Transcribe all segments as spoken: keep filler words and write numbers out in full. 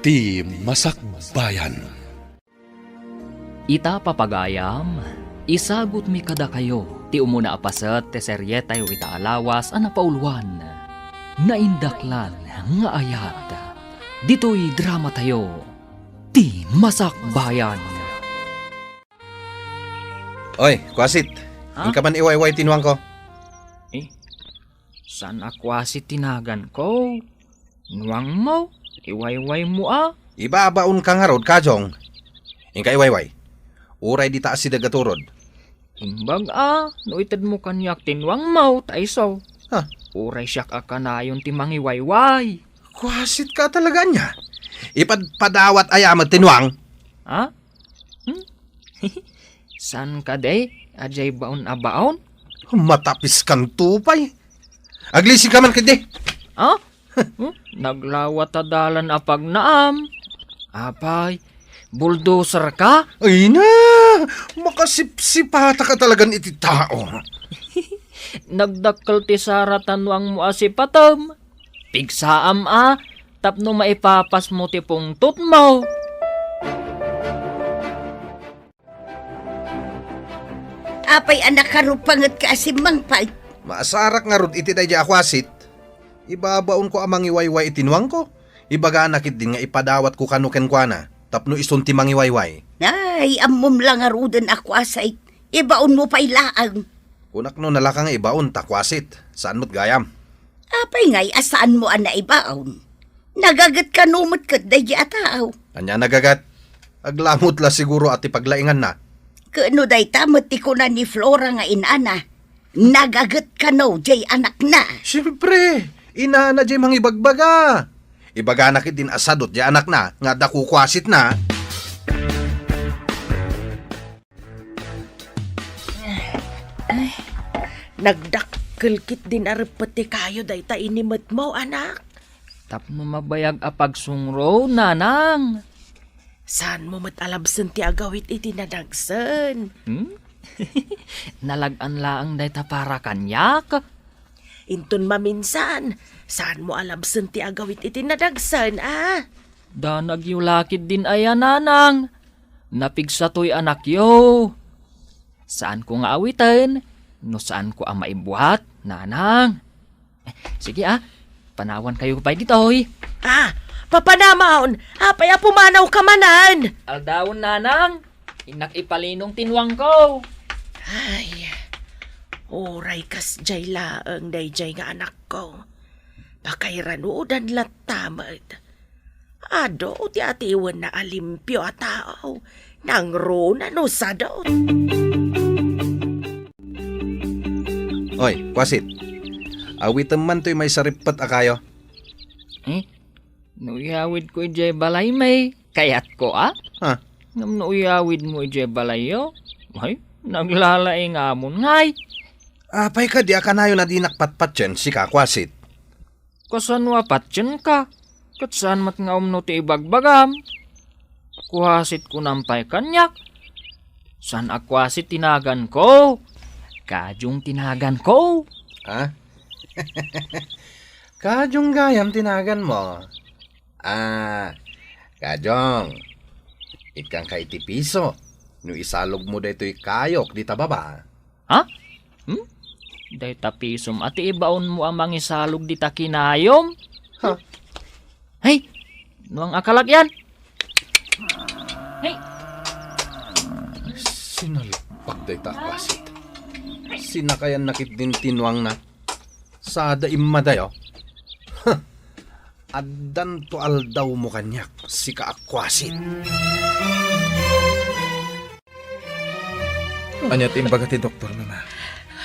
Ti Masakbayan. Ita, papagayam, isagutmi kadakayo ti umuna a paset ti serietayo ita a lawas a napauluan, Naindaklan nga Ayat. Ditoy dramatayo, Ti Masakbayan. Oy, Kwasit. Ha? Inka man iwayway ti nuangko. Eh, saan a Kwasit ti naganko? Nuangmo, iwaywaymo a. Ibabaonka ngarud, Kajong. Inka iwayway. Uray dita asideg a turod. Imbag a, no itedmo kaniak ti nuangmo, ta isu. Ha? Uray siak a kanayon ti mangiwayway. Kuasitka talaga ania? Ipadpadawat aya met ti nuang? Ha? Hmm? Saan kadi? Adiay baon a baon? Matapiskanto pay. Aglisinka man kadi. Ha? Hmm? Naglawa ta dalan a pagnaam. Apay, bulldozer ka? Ay na! Makasipsipata ka talagan iti tao. Nagdakkel ti sara ta nuangmo a sipatem. Pigsaam a, tapno maipapasmo ti pungtotmo. Apay a nakarupangetka a simmangpet? Maasarak ngarud iti daydiay a kuasit. Ibabaonko a mangiwayway iti nuangko. Ibagana ketdin nga ipadawatko kano kenkuana tapno isun ti mangiwayway. Ay, ammom la ngaruden a kuasit. Ibaonmo pay laeng. Kunak no nalaka nga ibaon ta kuasit. Saan met gayam? Apay ngay a saanmo a naibaon? Nagaget kano met ket daydiay a tao? Ania nagaget? Aglamut la siguro a ti paglainganna. Ket no dayta met ti kuna ni Flora nga inana, nagaget kano diay anakna? Siempre, inana diay mangibagbaga. Ibagana ketdin a sadut diay anakna nga adda kukuasitna. Ay, nagdakkel ketdin a reppet ti kayo dayta inimetmo, anak. Tapno mabayag a pagsungro, nanang. Saanmo met a labsen ti agawit iti nadagsen? Hmm? Nalag-an laeng dayta para kaniak. Inton maminsan, saanmo a labsen ti agawit iti nadagsen, a? Danagyo la ketdin aya, nanang. Napigsatoy anakyo. Saanko nga awiten no saanko a maibuat, nanang. Sige, a, panawankayo pay ditoy. A, papanamon, apay a pumanawka manen? Aldawen, nanang, innak ipalinong ti nuangko. Ay, uray kasdiay laeng daydiay nga anakko. Pakairanudan latta met. Adu ti atiwenna a limpio a tao, nangruna no sadu. Oy, kuasit. Awitem man toy maisarippet a kayo. Eh, no iyawidko idiay balay, may kayatko, a? Ha? Ngem no iyawidmo idiay balayyo, ay, naglalaingamon ngay. Apay kadi a kanayon a dinak patpatien, sika, kuasit? Kasano a patienka? Ket saan met nga umno ti ibagbagam? Kuasit kunam pay kaniak. Saan a kuasit ti naganko. Kajong ti naganko. Ha? Kajong gayam ti naganmo. Ah, Kajong. Ikkanka iti piso no isalogmo daytoy kayok dita baba. Ha? Hmm? Dayta pisom a ti ibaonmo a mangisalog dita kinayom? Ha? Hey, nuang a kalak yan. Hey. Sinalpak dayta a kuasit. Sinakayan na ketdin ti nuangna. Sada immadayo. Huh. Addanto aldawmo kaniak, sika a kuasit. Ania ti imbaga ti doktor, Mama?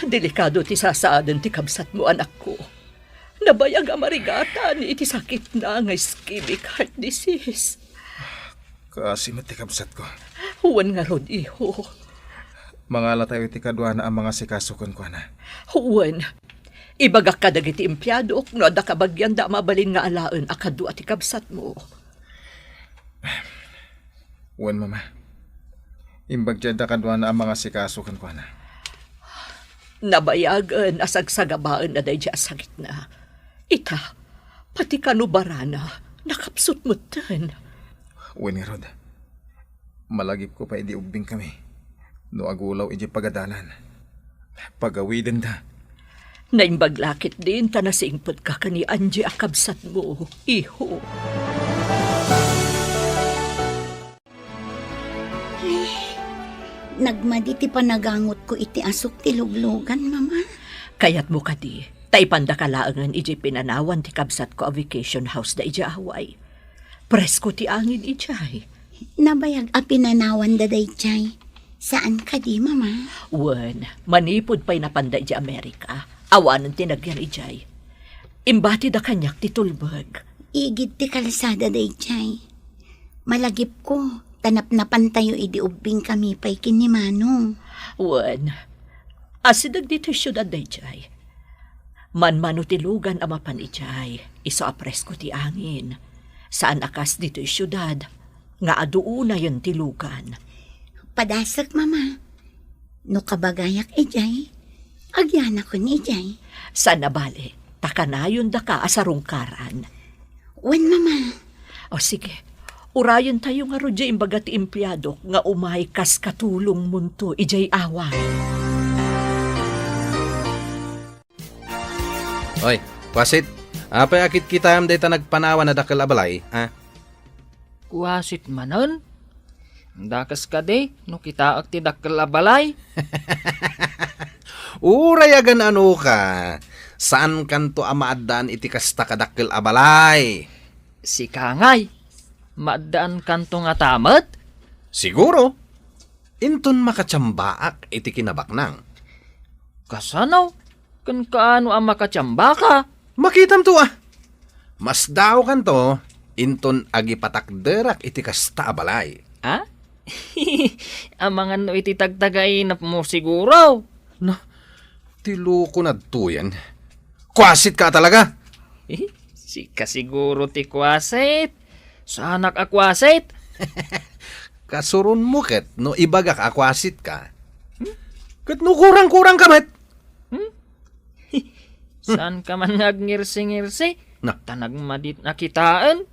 Delikado ti sasaaden ti kabsatmo, anakko. Nabayag a marigatan iti sakitna nga ischemic heart disease. Kaasi met ti kabsatko. Wen ngarud, iho. Mangalatayo iti kaduana a mangasikaso kenkuana. Wen, ibagak kadagiti empleadok no adda kabagianda a mabalin nga alaen a kadua ti kabsatmo. Wen, Mama. Imbag ti adda kaduana a mangasikaso kenkuana. Nabayagen a sagsagabaenna daydiay a sakitna. Ita, pati kano barana, nakapsut metten. Wen ngarud, malagipko pay idi ubbingkami no agulaw idiay pagadalan. Pagawidenda. Naimbag la ketdin ta nasingpetka ken ni Angie a kabsatmo, iho. Nagmadi ti panagangotko iti asuk ti luglugan, Mama. Kayatmo kadi, ta ipandaka laengen idiay pinanawan ti kabsatko a vacation house da idiay Hawaii. Presko ti angin idiay. Nabayag a pinanawanda daydiay. Saan kadi, Mama? Wen, manipud pay napanda idiay Amerika, awanen ti nagyan idiay. Imbatida kaniak ti tulbeg. Igid ti kalsada daydiay. Malagipko, ta napnapantayo idi ubbingkami pay ken ni Manong. Wen, asideg ditoy siudad daydiay. Manmano ti lugan a mapan idiay, isu a presko ti angin. Saan a kas ditoy siudad, nga adu unayen ti lugan. Padasek, Mama. No kabagayak idiay, agyanakon idiay. Saan a bale, ta kanayondaka a sarungkaran. Wen, Mama. O sige, urayentayo ngarud diay imbaga ti empleadok nga umay kas katulongmonto idiay awan. Oy, kuasit, apay a kitkitaem dayta nagpanawan a dakkel a balay, a? Kuasit manen? Dakes kadi no kitaek ti dakkel a balay? Uray agan-anoka, saankanto a maaddaan iti kasta kadakkel a balay. Sika ngay, maaddaankanto ngata met? Siguro. Inton makatsiambaak iti kinabaknang. Kasano? Ken kaano a makatsiambaka? Makitamto a. Masdaokanto inton agipatakderak iti kasta a balay. A? Amangan no iti tagtagainepmo siguro. Na, ti loko nadtoyen. Kuasitka a talaga? Eh, sika siguro ti kuasit. Saanak a kuasit. Kasuronmo ket no ibagak a kuasitka. Hmm? Ket no kurang-kurangka met. Hmm? Saanka man nga agngirsi-ngirsi? Na. Ta nagmadit a kitaen.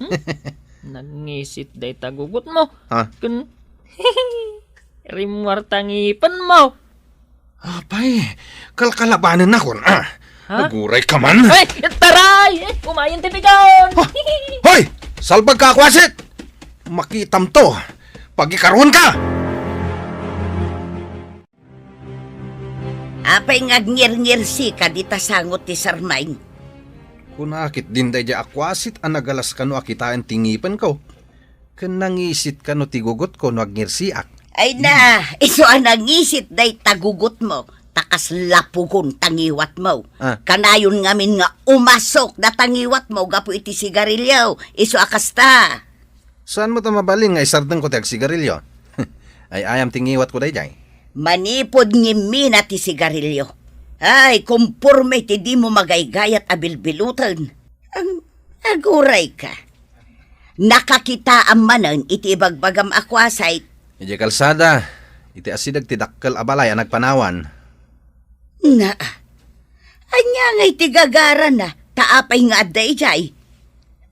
Hmm? Nagngisit dayta gugotmo. Ha? Ken rimmuar ta ngipenmo. Apay, kalkalabanennakon, a? Ha? Agurayka man. Ay, taray! Eh, umayen ti pigaon! Ha? Hoy! Salbagka a kuasit! Makitamto! Pagikaruenka! Apay nga agngirngirsika dita sango ti sarmaing? Kuna ketdin daydiay a kuasit a nagalas kano a kitaen ti ngipenko. Ken nangisit kano ti gugotko no agnirsiak. Ay na, isu a nangisit dayta gugotmo, ta kasla pugon ta ngiwatmo. A. Kanayon ngamin nga umasok data ngiwatmo gapu iti sigarilio, isu a kasta. Saanmo ta mabalin nga isardengko ti agsigarilio? Ay-ayam ti ngiwatko daydiay. Manipud ngimmina ti sigarilio. Ay, komporme ti dimo magaygayat a bilbiloten. Ang agurayka. Nakakitaam manen iti ibagbagam a kuasit. Idiay kalsada, iti asideg ti dakkel a balay a nagpanawan. Na, ania ngay ti gagarana, ta apay nga adda idiay?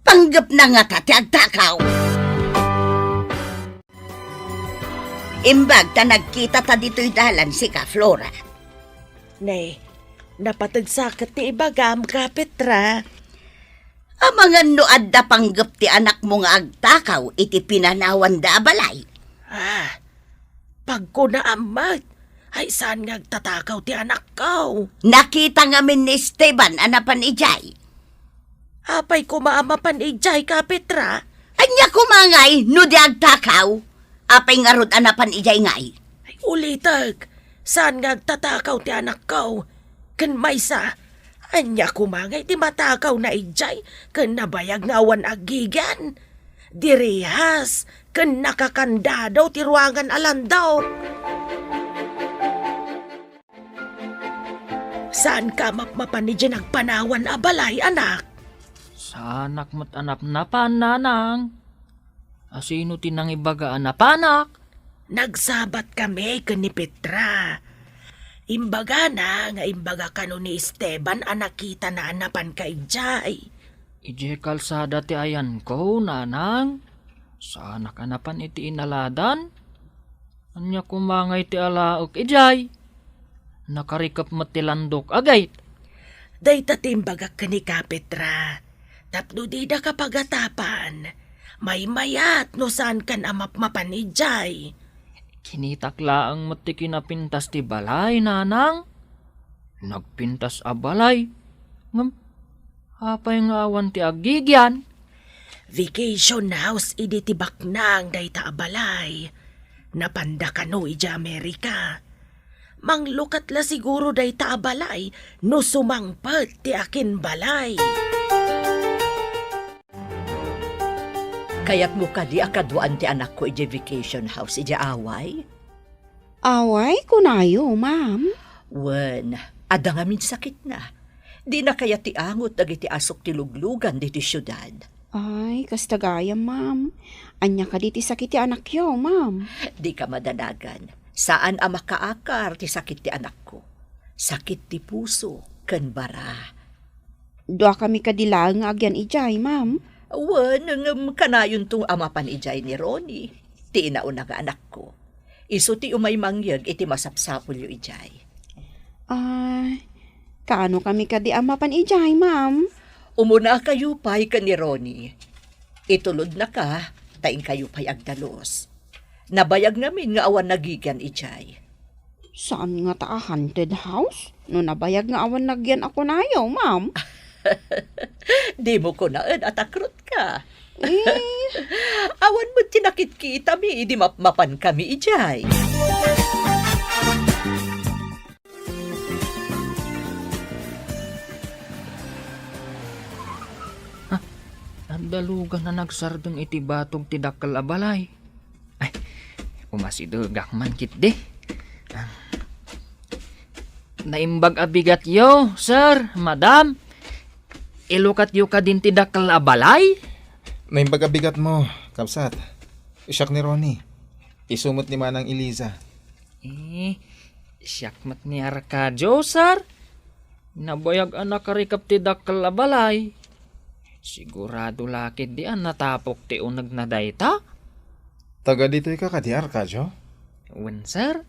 Panggepna ngata ti agtakaw. Imbag ta nagkita ta ditoy dalan sika, Flora. Ne, napateg sa ket ti ibagam, Ka Petra. Amangan no adda panggep ti anakmo nga agtakaw iti pinanawanda a balay? Ah, pagkunaam met, ay saan nga agtatakaw ti anakko? Nakita ngamin ni Esteban a napan idiay. Apay koma a mapan idiay, Ka Petra? Ania koma ngay no di agtakaw? Apay ngarud a napan idiay ngay? Ay, ulitek, saan nga agtatakaw ti anakko? Ken maysa, ania koma ngay ti matakawna idiay ken nabayag nga awan aggigyan? Direhas ken nakakandado ti ruangan a landok. Saanka a mapmapan idiay nagpanawan a balay, anak? Saanak met a napnapan, nanang. Asino ti nangibaga a napanak? Nagsabat kami ken ni Petra. Imbagana nga imbaga kano ni Esteban a nakitana a napanka idiay. Idiay kalsada ti ayanko, nanang. Saanak a napan iti inaladan? Ania koma ngay ti alaek idiay? Nakarikep met ti landok a gate. Dayta ti imbagak kenka, Petra. Tapno didaka pagatapan, maymayat no saankan a mapmapan idiay. Kinitak laeng met ti kinapintas ti balay, nanang. Nagpintas a balay. Ngem, apay nga awan ti agigian? Vacation house idi ti baknang dayta a balay. Napanda kano idiay Amerika. Manglukat la siguro dayta a balay no sumangpet ti akinbalay. Kayatmo kadi a kaduaan ti anakko idiay vacation house idiay Hawaii? Hawaii, kunayo, ma'am? Wen, adda ngamin sakitna. Dina kayat ti angot dagiti asuk ti luglugan ditoy siudad. Ay, kasta gayam, ma'am. Ania kadi ti sakit ti anakyo, ma'am? Dika madanagan. Saan a makaakar ti sakit ti anakko. Sakit ti puso ken bara. Duakami kadi laeng nga agyan idiay, ma'am? Wen, ngem kanayonto a mapan idiay ni Ronnie, ti inauna nga anakko. Isu ti umay mangyeg iti masapsapulyo idiay. Ah, kaano kami kadi a mapan idiay, ma'am? Umunakayo pay ken ni Ronnie. Itulodnaka, ta inkayo pay agdalus. Nabayag ngamin nga awan nagigian idiay. Saan ngata a haunted house? No nabayag nga awan nagian a kunayo, ma'am. Dimo kunaen a takrutka. Eh. Awan met ti nakitkitami idi mapmapankami idiay. Ah, adda lugan a nagsardeng iti batog ti dakkel a balay. Ay, umasidegak man ketdi. Ah. Naimbag a bigatyo, sir, madam. Ilukatyo kadin ti dakkel a balay? Naimbag a bigatmo, kabsat. Siak ni Ronnie. Isu met ni Manang Eliza. Eh, siak met ni Arcadio, sir. Nabayag a nakarikep ti dakkel a balay. Sigurado la ketdi a natapok ti unegna dayta? Taga ditoy ka kadi, Arcadio? Wen, sir.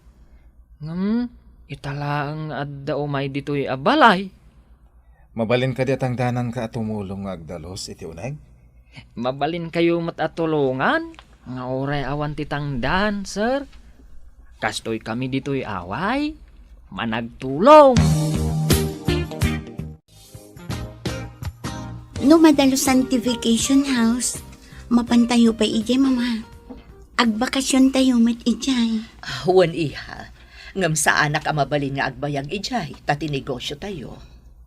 Ngem, ita laeng nga adda umay ditoy a balay. Mabalin kadi a tangdananka a tumulong nga agdalus iti uneg? Mabalinkayo met a tulongan nga uray awan ti tangdan, sir. Kastoy kami ditoy Hawaii, managtulong. No madalusan ti vacation house, mapantayo pay idiay, Mama. Agbakasiontayo met idiay. Ah, wen, iha. Ngem saanak a mabalin nga agbayag idiay, ta ti negosiotayo.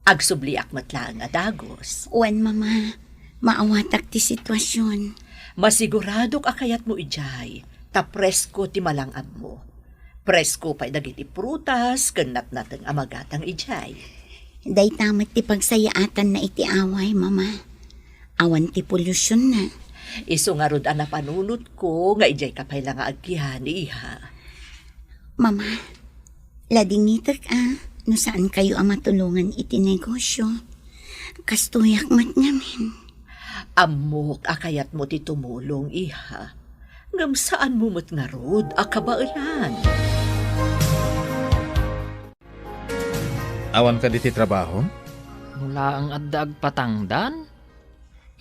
Agsubliak met laeng a dagus. Wen, Mama. Maawatak ti situasion. Masiguradok a kayatmo idiay, ta presko ti malang-abmo. Presko pay dagiti prutas ken natnateng a magatang idiay. Dayta met ti pagsayaatanna iti Hawaii, Mama. Awan ti polusyon na. Isu ngarud a napanunotko nga idiay ka pay la nga agyan, iha. Mama, ladingitek a no saankayo a matulongan iti negosyo. Kastoyak met ngamin. Ammok a kayatmo ti tumulong, iha. Ngem saanmo met ngarud a kabaelan. Awan kadi ti trabaho? No laeng adda agpatangdan,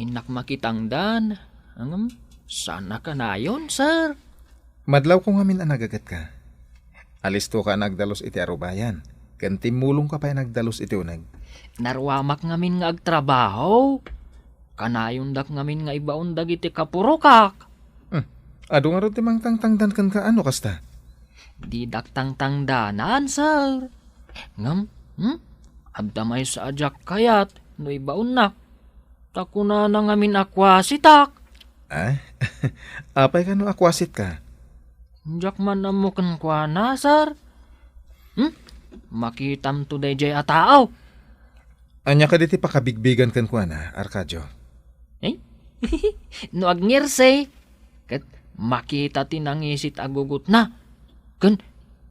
innak makitangdan. Ngem, saan a kanayon, sir? Madlawko ngamin a nagagetka. Alistoka a nagdalus iti arubayan, ken timmulongka pay a nagdalus iti uneg. Naruamak ngamin nga agtrabaho. Kanayondak ngamin nga ibaon dagiti kapurokak. Hmm. Adu ngarud ti mangtangtangdan kenka a no kasta? Didak tangtangdanan, sir. Ngem, hmm? Adda maysa a diak kayat no ibaonnak. Ta kunana ngamin a kuasitak. Ah? Apay kano a kuasitka? Diak man ammo kenkuana, sir. Hmm? Makitamto daydiay a tao. Ania kadi ti pakabigbigan kenkuana, Arcadio? Eh? No agngirse, ket makita ti nangisit a gugutna. Ken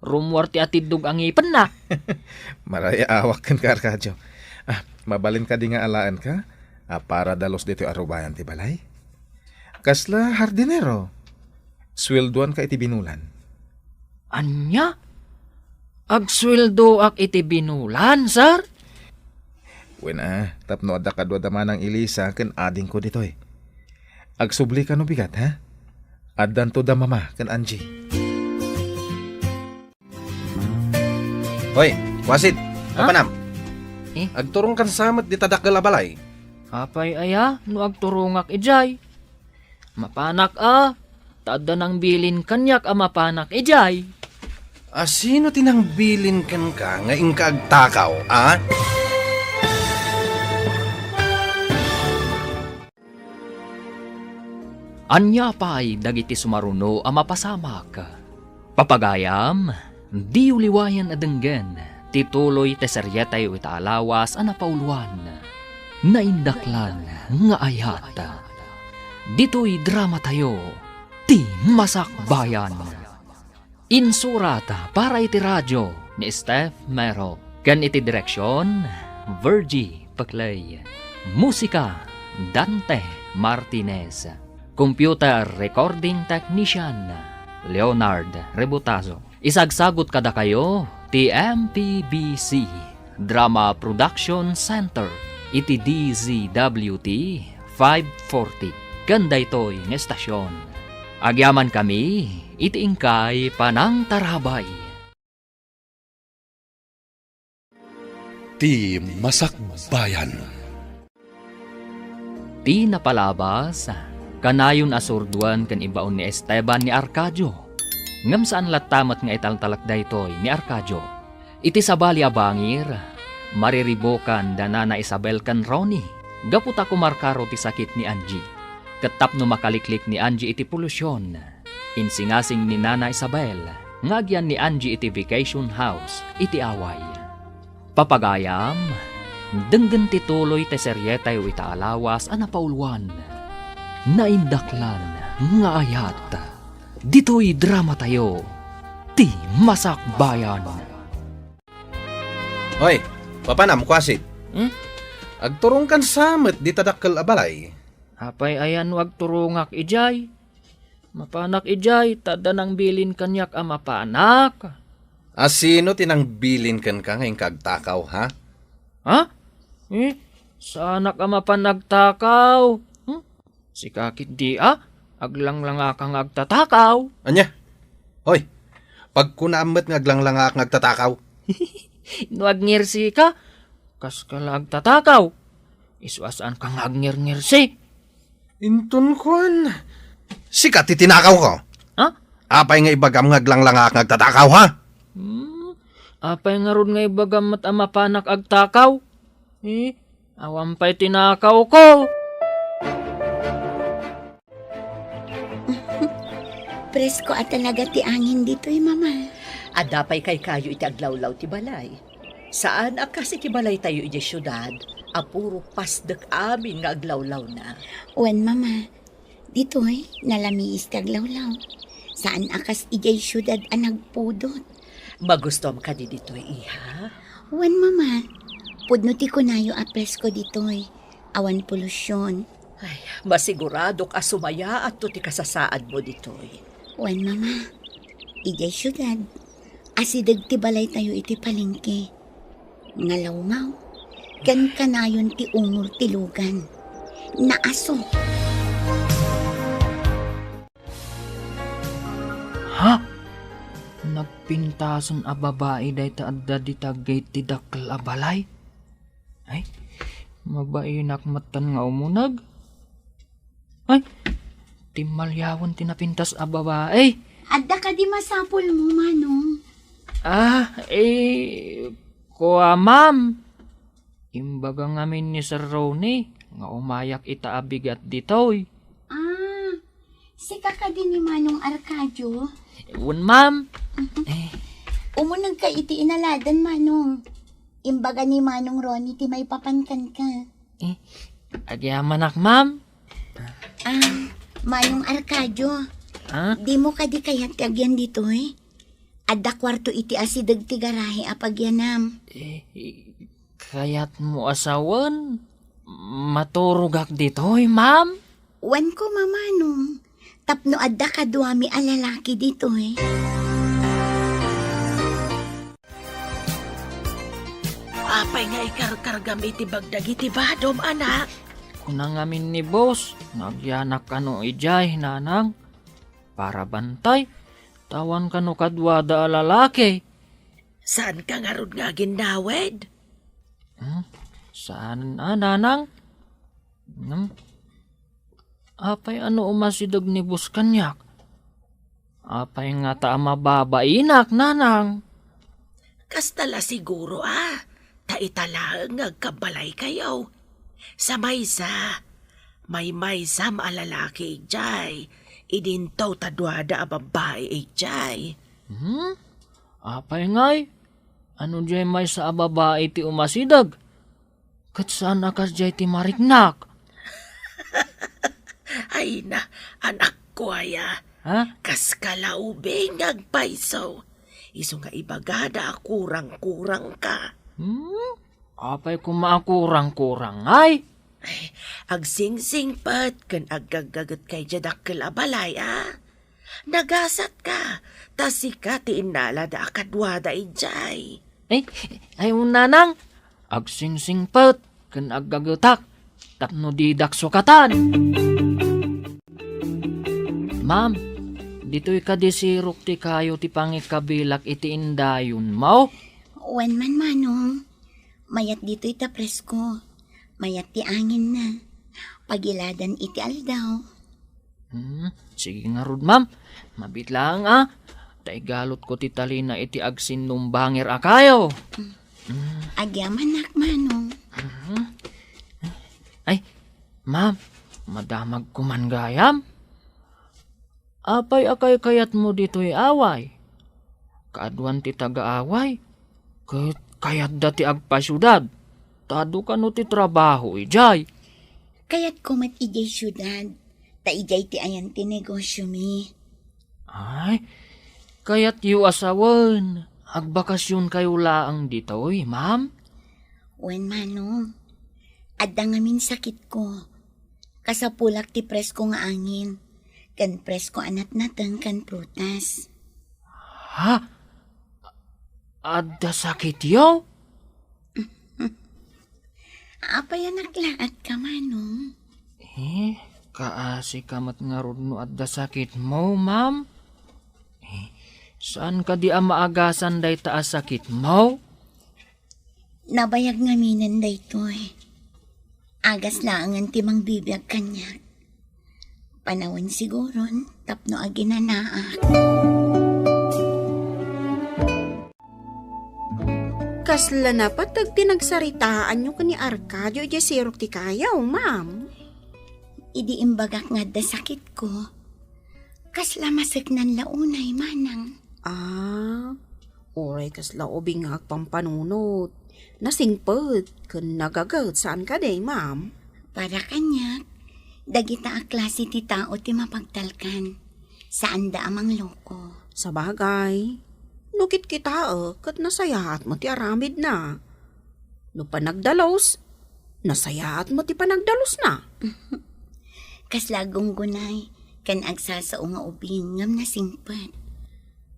rummuar ti atiddog a ngipenna. Marayaawak kenka, Arcadio. Ah, mabalin kadi nga alaenka a para dalus ditoy arubayan ti balay? Kasla hardinero? Sueldoanka iti binulan. Ania? Agsueldoak iti binulan, sir? Wen a, tapno adda kadua da Manang Elisa ken adingko ditoy. Agsubli ka no bigat, ha? Addanto da Mama ken Angie. Hoy, Wasid, Ha? Papanam. Eh? Agturongkan sa met dita dakkel a balay. Apay aya no agturongak idiay? Mapanak a, ta adda nangbilin kaniak a mapanak idiay. A, sino ti nangbilin kenka nga inka agtakaw, a? Ania pay dagiti sumaruno a mapasamak? Papagayam, diyo liwayan a denggen ti tuloy ti serietayo ita a lawas a napauluan, Naindaklan nga Ayat. Ditoy dramatayo, ti Masakbayan. Insurat para iti radio ni Steph Mero, ken iti direksion, Virgie Peclay. Musika, Dante Martinez. Computer recording technician, Leonard Rebutazo. Isagsagut kadakayo ti M P B C Drama Production Center iti D Z W T five forty. Ken daytoy nga estasion, agyamankami iti inkay panangtarabay. Ti Masakbayan. Ti napalabas, kanayon a surdoen ken ibaon ni Esteban ni Arcadio. Ngem saan latta met nga italtalek daytoy ni Arcadio. Iti sabali a bangir, mariribukan da Nana Isabel ken Ronnie gapu ta kumarkaro ti sakit ni Angie. Ket tapno makaliklik ni Angie iti polusyon, insingasing ni Nana Isabel nga agyan ni Angie iti vacation house iti Hawaii. Papagayam, denggen ti tuloy ti serietayo ita a lawas a napauluan, Naindaklan nga Ayat. Ditoy dramatayo, ti Masakbayan. Hoy, papanam, Kuasit. Hmm? Agturongkan sa met dita dakkel a balay. Apay aya no agturongak idiay? Mapanak idiay, ta adda nangbilin kaniak a mapanak. A, sino ti nangbilin kenka nga inka agtakaw, ha? Ha? Eh, saanak a mapan agtakaw. Hmm? Sika ketdi a, aglanglangaka nga agtatakaw. Ania? Hoy, pagkunaam met nga aglanglangak nga agtatakaw. No agngirsi ka, kaska la agtatakaw. Isu a saan ka nga agngirngirsi. Inton kuan, sika ti tinakawko. Ha? Apay nga ibagam nga aglanglangak nga agtatakaw, ha? Hmm, apay ngarud nga ibagam met a mapanak agtakaw? Eh, awan pay tinakawko. Presko a talaga ti angin ditoy, Mama. Adda pay kaykayo iti aglawlaw ti balay. Saan a kas iti balaytayo idiay siudad a puro pasdek amin nga aglawlawna. Wen, Mama, ditoy nalamiis ti aglawlaw. Saan a kas idiay siudad a nagpudot. Magustuam kadi ditoy, iha? Wen, Mama, pudno ti kunayo a presko ditoy. Awan polusyon. Ay, masiguradok a sumayaatto ti kasasaadmo ditoy. Wen, Mama, idiay siudad, asideg ti balaytayo iti palengke. Ngalawmaw, ken kanayon ti umor ti lugan. Naaso. Ha? Nagpintasen a babai dayta adda dita gayam ti dakkel a balay? Ay, mabainak metten nga umuneg. Ay, timmaliawen ti napintas a babai. Adda kadi masapulmo, Manong? Ah, eh, kua, ma'am. Imbaga ngamin ni Sir Ronnie nga umayak ita a bigat ditoy. Ah, sika kadi ni Manong Arcadio? Wen, ma'am. Eh. Umunegka iti inaladan, Manong. Imbaga ni Manong Ronnie ti maipapan kenka. Eh, agyamanak, ma'am. Ah, Manong Arcadio, Ah? Dimo kadi kayat ti agyan ditoy? Adda kuarto iti asideg ti garahe a pagyanam. Eh, kayatmo a sawen? Maturogak ditoy, ma'am? Wen ko, Mamanong, tapno adda kaduami a lalaki ditoy. Apay nga ikarkargam iti bagdag iti badom, anak? Kuna ngamin ni boss nga agyanak kano idiay, nanang. Para bantay, ta awan kano kaduada a lalaki. Saan ka ngarud nga aginnawed? Hmm? Saan a, nanang? Hmm? Apay a no umasideg ni boss kaniak? Apay ngata a mababainak, nanang? Kasta la siguro a, ta ita laeng nga agkabbalaykayo. Sa maysa, maymaysam a lalaki idiay, idinto ta duada a babbai idiay. Hmm? Apay ngay? Ano diay maysa a babai ti umasideg? Ket saan a kasdiay ti mariknak? Ay na, anakko aya. Ha? Kas ka la ubing nga agpayso. Isu nga ibagada a kurang-kurang ka. Hmm? Apay koma a kurang-kurang, ay? Ay, agsingsingpet ken aggaggaget kay diay dakkel a balay, a? Nagasat ka, ta sika ti innalada a kaduada idiay. Eh, ay, nanang, agsingsingpet ken aggagetak tapno didak sukatan. Ma'am, ditoy kadi sirok ti kayo ti pangikabilak iti indayonmo? Wen man, Manong. Mayat ditoy ta presko. Mayat ti anginna. Pagiladan iti aldaw. Hmm, sige ngarud, ma'am. Mabiit laeng, a. Ta igalutko ti talina iti agsinnumbanger a kayo. Hmm. Agyamanak, Manong. Hmm. Ay, ma'am, madamagko man gayam. Apay a kaykayatmo ditoy Away? Kaaduan ti taga-Away, ket kayatda ti agpasiudad. Ta adu kano ti trabaho idiay. Kayatko met idiay siudad, ta idiay ti ayan ti negosyomi. Ay, kayatyo a sawen, agbakasyon kayo laeng ditoy, ma'am? Wen, Manong. Adda ngamin sakitko. Kasapulak ti presko nga angin, ken presko a natnateng ken prutas. Ha? Adda sakityo? Apay a naklaat ka, Manong? Eh, kaasi ka met ngarud no adda sakitmo, ma'am? Eh, saan kadi a maagasan dayta a sakitmo? Nabayag ngaminen daytoy. Agas laengen ti mangbibiag kaniak. Panawen siguron tapno aginanaak. Kasla napateg ti nagsaritaanyo ken ni Arcadio idiay sirok ti kayo, ma'am? Idi imbagak nga adda sakitko, kasla maseknan la unay, Manang. Ah, uray kasla ubing nga agpampanunot. Nasingpet ken nagaget, saan kadi, ma'am? Para kaniak, dagita a klase ti tao ti mapagtalkan. Saanda a mangloko. Sabagay, no kitkitaek, ket nasayaat met ti aramidna. No panagdalus, nasayaat met ti panagdalusna. Kasla aggunggunay, ken agsasao nga ubing ngem nasingpet.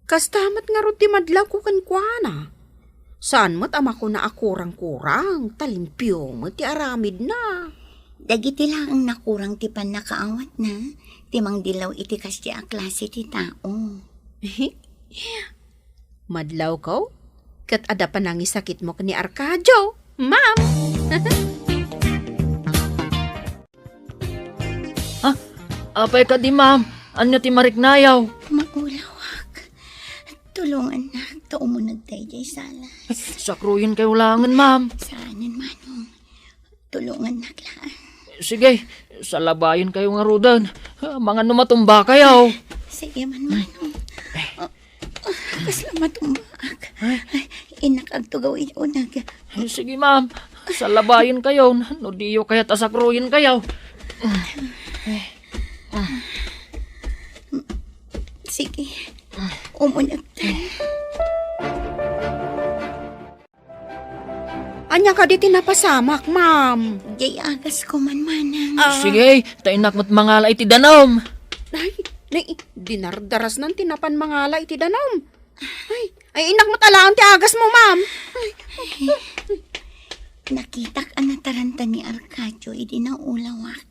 Kasta met ngarud ti madlawko kenkuana. Saan met a makuna a kurang-kurang, ta limpio met ti aramidna. Dagiti laeng nakurang ti pannakaawatna, ti mangdilaw iti kasdi a klase ti tao. Madlawko, ket adda panangisakitmo ken ni Arcadio, ma'am. Ah, apay kadi, ma'am? Ania ti mariknayo? Maulawak. Tulongannak, ta umuneg daydiay salas. Sakruyenkayo laengen, ma'am. Saanen, Manong. Tulongannak laeng. Sige, salabayenkayo ngaruden. Amangan no matumbakayo. Sige man, Manong. Ah, ah, kasla matumbaak. Ay. Ay, innak agtugaw iti uneg. Eh, sige, ma'am. Salabayenkayo, no diyo kayat a sakruyenkayo. Sige. Umuneg ta. Ania Kadi ti napasamak, ma'am. Jay agas ko man, manang. Ah. Sige, ta innak met mangala iti danum. Ay, nay, dinardarasnan ti napan mangala iti danum. Ay, ay, innak met alaen ti agas mo, ma'am. Ay. Nakitak a nataranta ni Arcadio idi naulawak.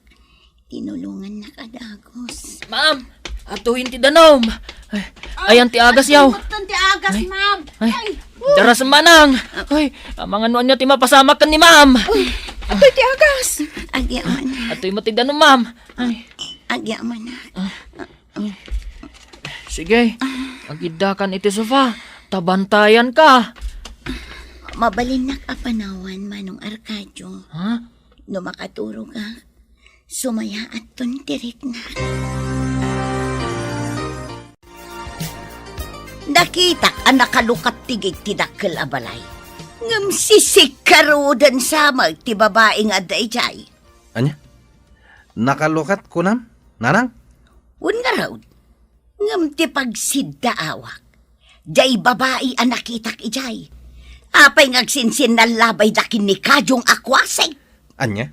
Tinulongannak a dagus. Ma'am, atuyen ti danum. Ay, ayan ti agas yaw. Atuyen ti agas, ma'am. Ay, ay, daras manang. Ay, amangan no ania ti mapasamak ken ni ma'am. Ay, atoy ti agas. Agyaman. Atoy met ti danum, ma'am. Ay. Agyaman. Sige, agiddakan iti sofa. Tabantayan ka. Mabalinnak a panawan, Manong Arcadio. Ha? No makaturogak, sumayaatton ti riknak. Nakitak a nakalukat ti gate ti dakkel a balay. Ngem sisikkaruden sa met ti babai nga adda idiay. Ania? Nakalukat kunam, nanang? Wen ngarud. Ngem ti pagsiddaawak, diay babai a nakitak idiay. Apay nga agsinsinnallabayda ken ni Kajong a kuasik? Ania?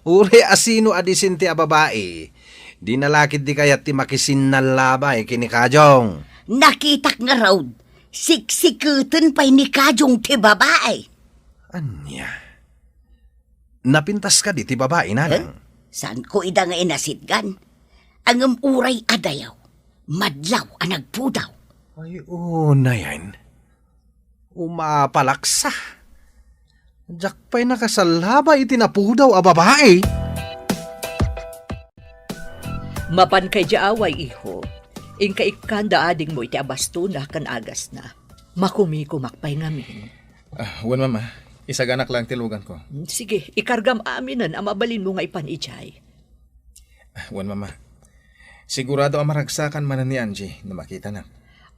Uray asino a disente a babai, dina la ketdi kayat ti makisinnallabay ken ni Kajong. Nakitak ngarud, siksiketen pay ni Kajong ti babai. Ania? Napintas kadi ti babai, nanang? Eh? Saanko ida nga inasitgan? Ngem uray a dayaw, madlaw a nagpudaw. Ay, unayen. Umapalaksa. Diak pay nakasallabay iti napudaw a babai. Mapanka idiay away, iho. Inka ikkanda adingmo iti abastona ken agasna. Makumikumak pay ngamin. Ah, wen, Mama. Isaganak lang ti luganko. Sige, ikargam aminen a mabalinmo nga ipan idiay. Ah, wen, Mama. Sigurado a maragsakan manen ni Angie no makitanak.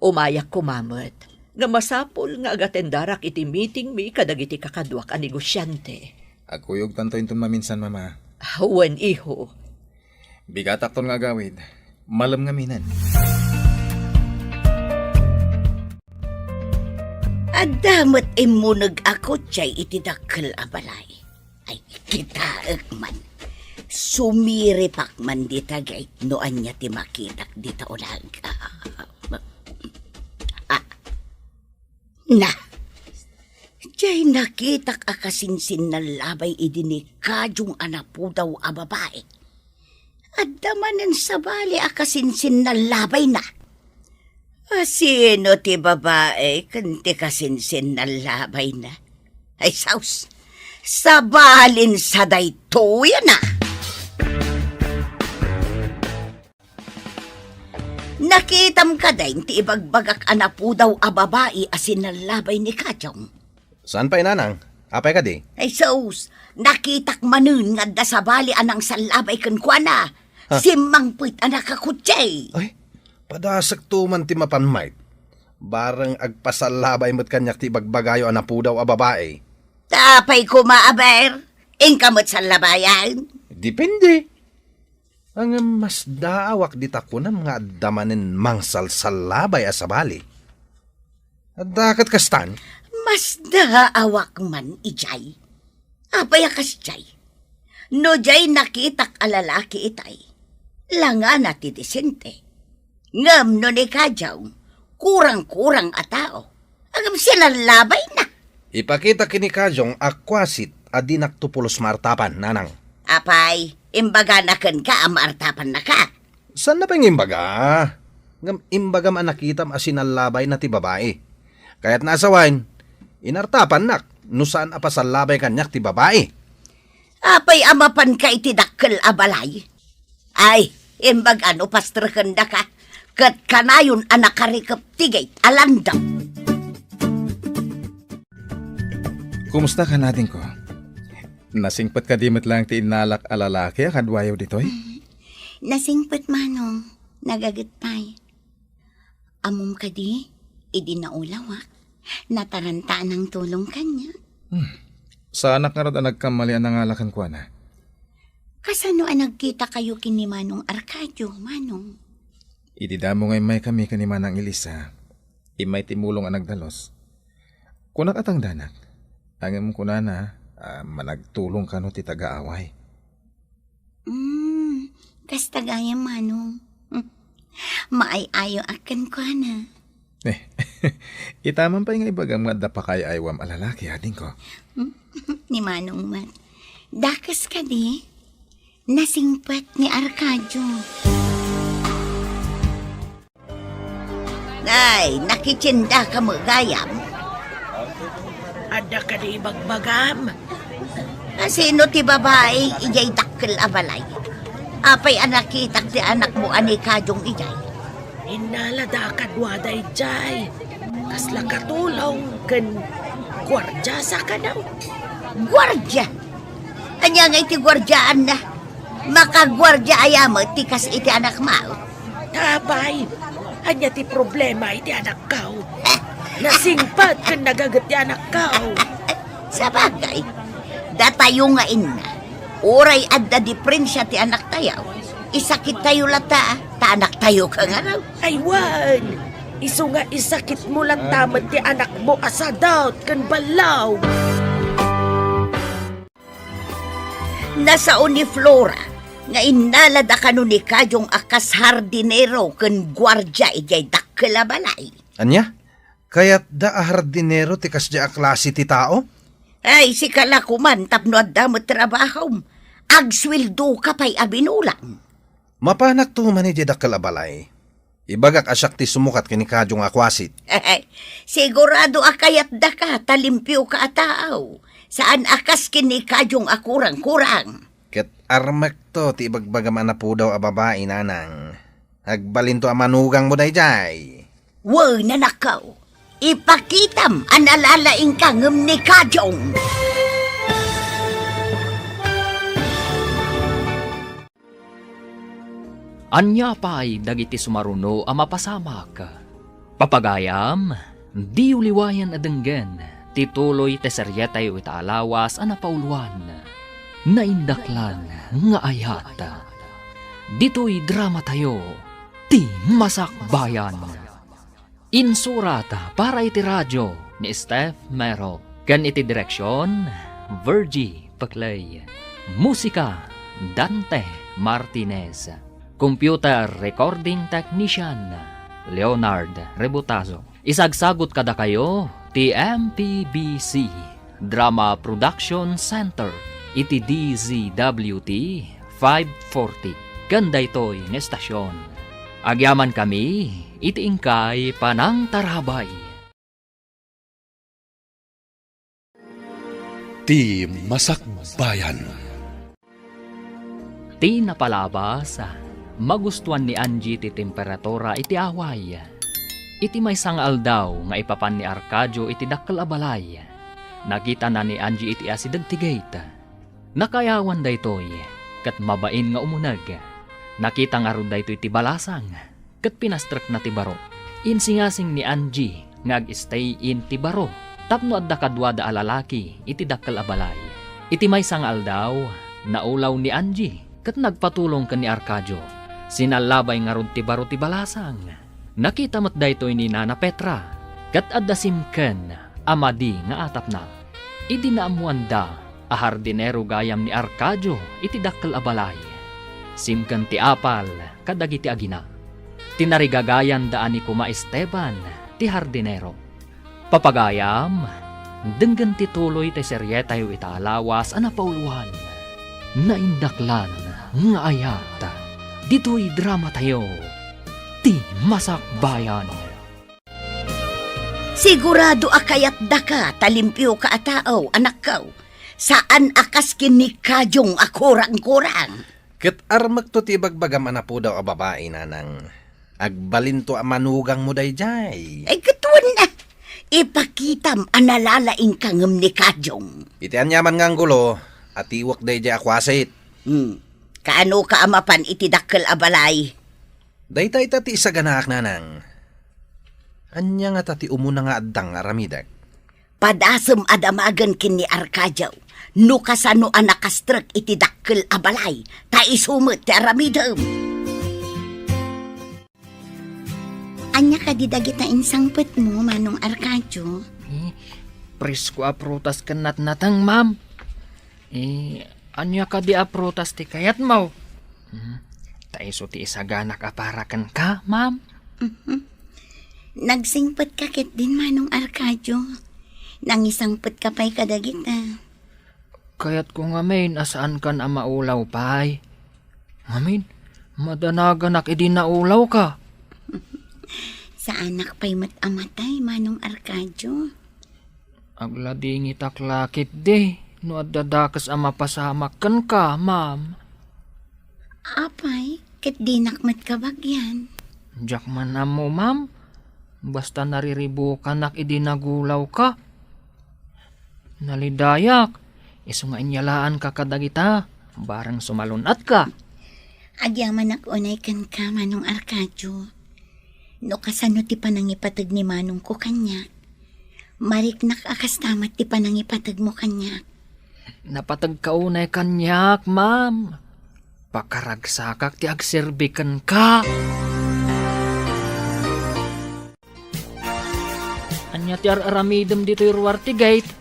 Umayak koma met. Nga masapul nga agatendarak iti meetingmi kadagiti kakaduak a negosiante. Agkuyogtanto inton maminsan, Mama. Ah, wen, iho. Bigatakton nga agawid. Malem ngaminen. Adda met immuneg a kotse iti dakkel a balay. Ay, kitaek man. Sumiripak man dita gate no ania ti makitak dita uneg. Ah, na. Diay nakitak a kasinsinnallabay idi ni Kajong a napudaw a babai. Adda manen sabali a kasinsinnallabayna. Asino ti babai ken ti kasinsinnallabayna? Ay, saus! Sabalin sa daytoy, ana! Nakitam kadi ti ibagbagak a napudaw a babai a sinallabay ni Kajong? Saan pay, nanang? Apay kadi? Ay, sus! Nakitak manen nga adda sabali a nangsallabay kenkuana. Ha? Simmangpet a nakakotse. Ay, padasekto man ti mapan, Mike. Bareng agpasallabay met kaniak ti ibagbagayo a napudaw a babai. Ta apay koma, aber? Inka met sallabayan? Depende. Ngem masdaawak dita kunam nga adda manen mangsalsallabay a sabali. Adda ket kastan? Masdaawak man idiay. Apay a kasdiay? No diay nakitak a lalaki itay, langana ti disente. Ngem no ni Kajong, kurang-kurang a tao. Ngem sinallabay na. Ipakita ken ni Kajong a kuasit a dinakto pulos maartapan, nanang. Apay, imbagana kenka a maartapannaka? Saan na pay nga imbaga? Ngem imbagam a nakitam a sinallabay na ti babai. Kayatna a sawen, inartapannak no saan a pasallabay kaniak ti babai. Apay a mapanka iti dakkel a balay? Ay, imbag a no pastrekendaka, ket kanayon a nakarikep ti gate a landam. Kumusta kan, adingko? Nasingpet kadi met laeng ti innalak a lalaki a kaduayo ditoy? Nasingpet, Manong. Nagaget pay. Ammom kadi, idi naulawak, nataranta a nangtulong kaniak. Hmm. Saanak ngarud a nagkamali a nangala kenkuana. Kasano a nagkitakayo ken ni Manong Arcadio, Manong? Idi damo nga immaykami ken ni Manang Elisa, immay ti mulong a nagdalus. Kunak a tangdanak. Ngem kunana, ah, managtulong kano ti taga-away. Mm, kasta gayam, Manong. Maay-ayo a kenkuana. Eh, ita man pay nga ibagam nga adda pakaay-aywam a lalaki, adingko. Ni Manong met. Dakes kadi? Nasingpet ni Arcadio. Ay, nakitienda ka met gayam. Adda kadi ibagbagam? A, sino ti babai idiay dakkel a balay? Apay a nakitak ti anakmo a ni Kajong idiay? Innalada kaduada idiay. Kasla katulong ken guardia sa kano. Guardia? Ania ngay ti guardiaanna? Makaguardia aya met ti kas iti anakmo? Apay, ania ti problema iti anakko? Nasingpet ken nagaget ti anakko. Sabagay, datayo nga inna, uray adda diprensia ti anaktayo, isakittayo latta, ta anaktayo ka ngarud. Ay, wen, isu nga isakitmo latta met ti anakmo a sadot ken ballaw. Nasao ni Flora nga innalada kano ni Kajong a kas hardinero ken guardia idiay dakkel a balay. Ania? Kayatda a hardinero ti kasdiay a klase ti tao? Ay, sika la koman tapno adda met trabahom. Agsueldoka pay a binulang. Mapanakto man idiay dakkel a balay. Ibagak a siak ti sumukat ken ni Kajong a kuasit. Sigurado a kayatdaka ta limpioka a tao. Saan a kas ken ni Kajong a kurang-kurang. Ket armekto ti ibagbagam a napudaw a babai, nanang. Agbalinto a manugangmo daydiay. Wen, anakko. Ipakitam a nalalaingka ngem ni Kajong. Ania pay dagiti sumaruno a mapasamak? Papagayam, diyo liwayan a denggen ti tuloy ti serietayo ita a lawas a napauluan, Naindaklan nga Ayat. Ditoy dramatayo, Ti Masakbayan. Insurat para iti radio ni Steph Mero, ken iti direksion, Virgie Peclay. Musika, Dante Martinez. Computer recording technician, Leonard Rebutazo. Isagsagut kadakayo ti M P B C Drama Production Center iti D Z W T five forty ken daytoy nga estasyon. Agyamankami iti inkay panangtarabay. Ti Masakbayan. Ti napalabas, magustuan ni Angie ti temperatura iti away. Iti maysa nga aldaw nga ipapan ni Arcadio iti dakkel a balay, nakitana ni Angie iti asideg ti gate. Nakaayawan daytoy, ket mabain nga umuneg. Nakita ngarud daytoy ti balasang, ket pinastrekna ti baro. Insingasing ni Angie nga ag-stay in ti baro tapno adda kaduada a lalaki iti dakkel a balay. Iti maysa nga aldaw, naulaw ni Angie ket nagpatulong ken ni Arcadio. Sinallabay ngarud ti baro ti balasang. Nakita met daytoy ni Nana Petra, ket adda simken a madi nga atapna. Idi naammoanda a hardinero gayam ni Arcadio iti dakkel a balay, simken ti apal kadagiti agina. Tinarigagayanda a ni Kuma Esteban ti hardinero. Papagayam, denggen ti tuloy ti serietayo ita a lawas a napauluan, Naindaklan nga Ayat. Ditoy dramatayo, Ti Masakbayan. Sigurado a kayatdaka ta limpioka a tao, anakko. Saan a kas ken ni Kajong a kurang-kurang. Ket armekto ti ibagbagam a napudaw a babai, nanang. Agbalinto a manugangmo daydiay. Ay, ket wen a, ipakitam a nalalaingka ngem ni Kajong. Iti aniaman nga anggulo, atiwek daydiay a kuasit. Hmm. Kaanoka a mapan iti dakkel a balay? Dayta ita ti isaganaak, nanang. Ania ngata ti umuna nga addang nga aramidek? Padasem a damagen ken ni Arcadio no kasano a nakastrek iti dakkel a balay, ta isu met ti aramidem. Ania kadi dagita insangpetmo, Manong Arcadio? Eh, presko a prutas ken natnateng, ma'am. Eh, ania kadi a prutas ti kayatmo? Hmm, ta isu ti isaganak a para kenka, ma'am. Mhm. Nagsingpetka ketdin, Manong Arcadio. Nangisangpetka pay kadagita. Kayatko ngamin a saankan a maulaw pay. Ngamin, madanaganak idi naulawka. Saanak pay met a matay, Manong Arcadio. Agladingitak la ketdi no adda dakes a mapasamak kenka, ma'am. Apay, ket dinak met kabagian. Diak man ammo, ma'am. Basta nariribukanak idi nagulawka. Nalidayak, isu nga inyalaanka kadagita, bareng sumalun-atka. Agyamanak unay kenka, Manong Arcadio. No kasano ti panangipateg ni manongko kaniak, mariknak a kasta met ti panangipategmo kaniak. Napategka unay kaniak, ma'am. Pakaragsakak ti agserbi kenka. Ania ti ar-aramidem ditoy ruar ti gate?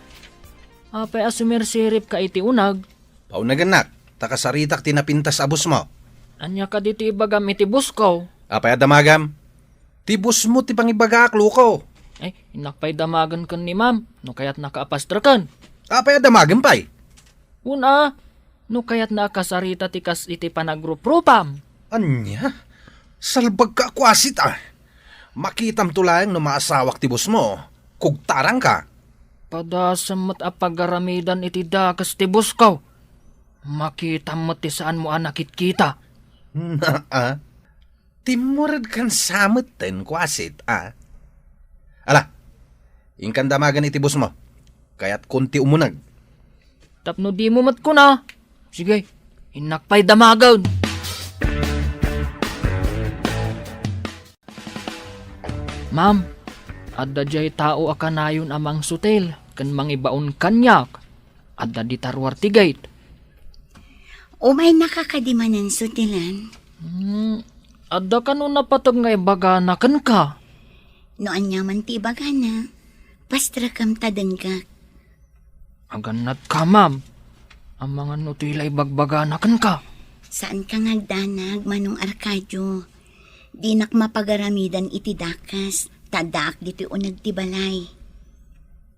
Apay a sumirsiripka iti uneg? Paunegennak, ta kasaritak ti napintas a bossmo. Ania kadi ti ibagam iti bossko? Apay a damagam? Ti bossmo ti pangibagaak, loko. Ay, innak pay damagen ken ni ma'am, no kayatnaka a pastreken. Apay a damagem pay? Wen a, no kayatna a kasarita ti kas iti panagruprupam. Ania? Salbagka a kuasit a. Makitamto laeng no maasawak ti bossmo. Kugtarangka. Padasem met a pagaramidan iti dakes ti bossko. Makitam met ti saanmo a nakitkita. Naa. Timmuredkan sa metten, kuasit a. Ala, inkan damagen iti bossmo. Kayatkon ti umuneg. Tapno dimo met kuna. Sige, innak pay damagen. Ma'am, adda diay tao a kanayon a mangsutil ken mangibaon kaniak. Adda dita ruar ti gate. Umaynaka kadi manen sutilan? Hmm, adda kano napateg nga ibagana kenka? No ania man ti ibagana, pastrekem ta denggak. Agannatka, ma'am. Amangan no toy la ibagbagana kenka. Saanka nga agdanag, Manong Arcadio. Dinak mapagaramidan iti dakes, ta addaak ditoy uneg ti balay.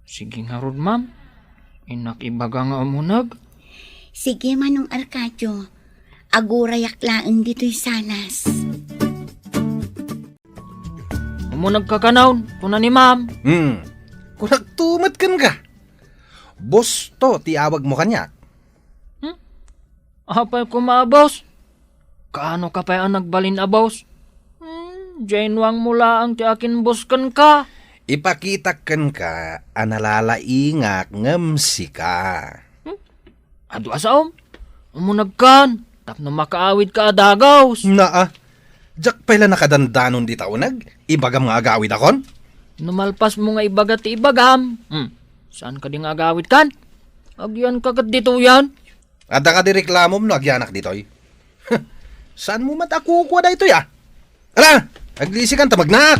Sige ngarud, ma'am. Innak ibaga nga umuneg. Sige, Manong Arcadio. Agurayak laeng ditoy salas. Umunegka kano, kuna ni ma'am. Hmm. Kunak tumet kenka. Boss to ti awagmo kaniak. Hmm? Apay koma a boss? Kaano ka pay a nagbalin a boss? Hmm, diay nuangmo laeng ti akin-boss kenka. Ipakitak kenka a nalalaingak ngem sika. Hmm? Adu a saom? Umunegkan, tapno makaawidka a dagus. Naa, diak pay la nakadandanon dita uneg, ibagam nga agawidakon? No malpasmo nga ibaga ti ibagam, hmm, saan kadi nga agawidkan? Agyanka ket ditoyen. Adda kadi reklamom no agyanak ditoy? Saanmo met a kukua daytoy a? Ala, aglisikan ta magnaak.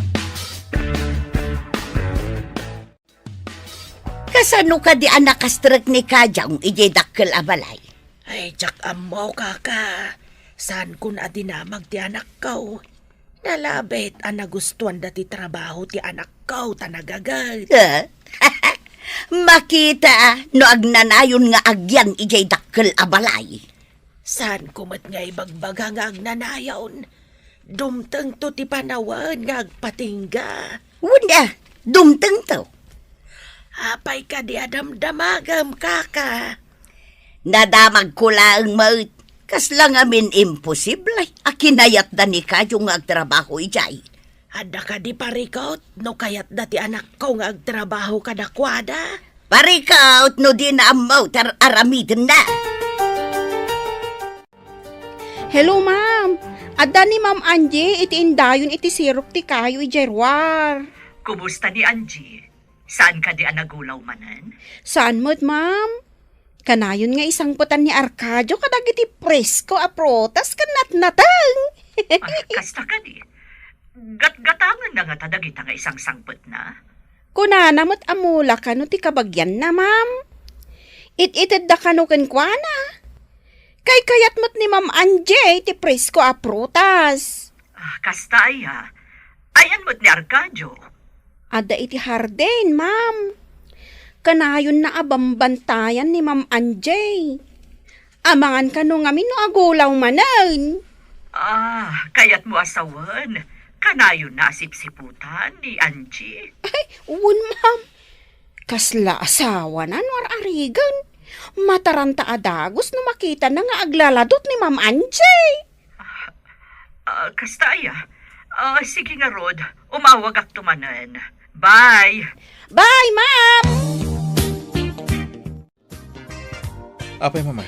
Kasano kadi a nakastrek ni Kajang idiay dakkel a balay? Ay, diak ammo, kaka. Saankon a dinamag ti anakko. Nalabit a nagustuanda ti trabaho ti anakko ta nagaget. Eh? Makita no agnanayon nga agyan idiay dakkel a balay. Saanko met nga ibagbaga nga agnanayon. Dumtengto ti panawen nga agpatingga. Wen a, dumtengto. Apay kadi a damdamagem, kaka? Nadamagko laeng met. Kasla ngamin imposible a kinayatda ni Kayo nga agtrabaho idiay. Adda kadi parikut no kayatda ti anakko nga agtrabaho kadakuada? Parikut no dina ammo ti ar-aramidenna. Hello, ma'am. Adda ni Ma'am Angie iti indayon iti sirok ti kayo idiay ruar. Kumusta ni Angie? Saan kadi a nagulaw manen? Saan met, ma'am? Kanayon nga isangpetan ni Arcadio kadagiti presko a prutas ken natnateng. Ah, kasta kadi. Gatgatangenna ngata dagita nga isangsangpetna? Kunana met a mula kano ti kabagianna, ma'am. It-itedda kano kenkuana. Kaykayat met ni Ma'am Angie ti presko a prutas. Ah, kasta aya. Ayan met ni Arcadio. Adda iti hardin, ma'am. Kanayonna a bambantayan ni Ma'am Angie. Amangan kano ngamin no agulaw manen. Ah, kayatmo a sawen, kanayonna a sipsiputan ni Angie? Ay, wen, ma'am. Kasla asawana no ar-arigan. Mataranta a dagus no makitana nga aglaladot ni Ma'am Angie. Ah, kasta aya. Ah, sige ngarud, umawagakto manen. Bye. Bye, ma'am. Apay, Mama,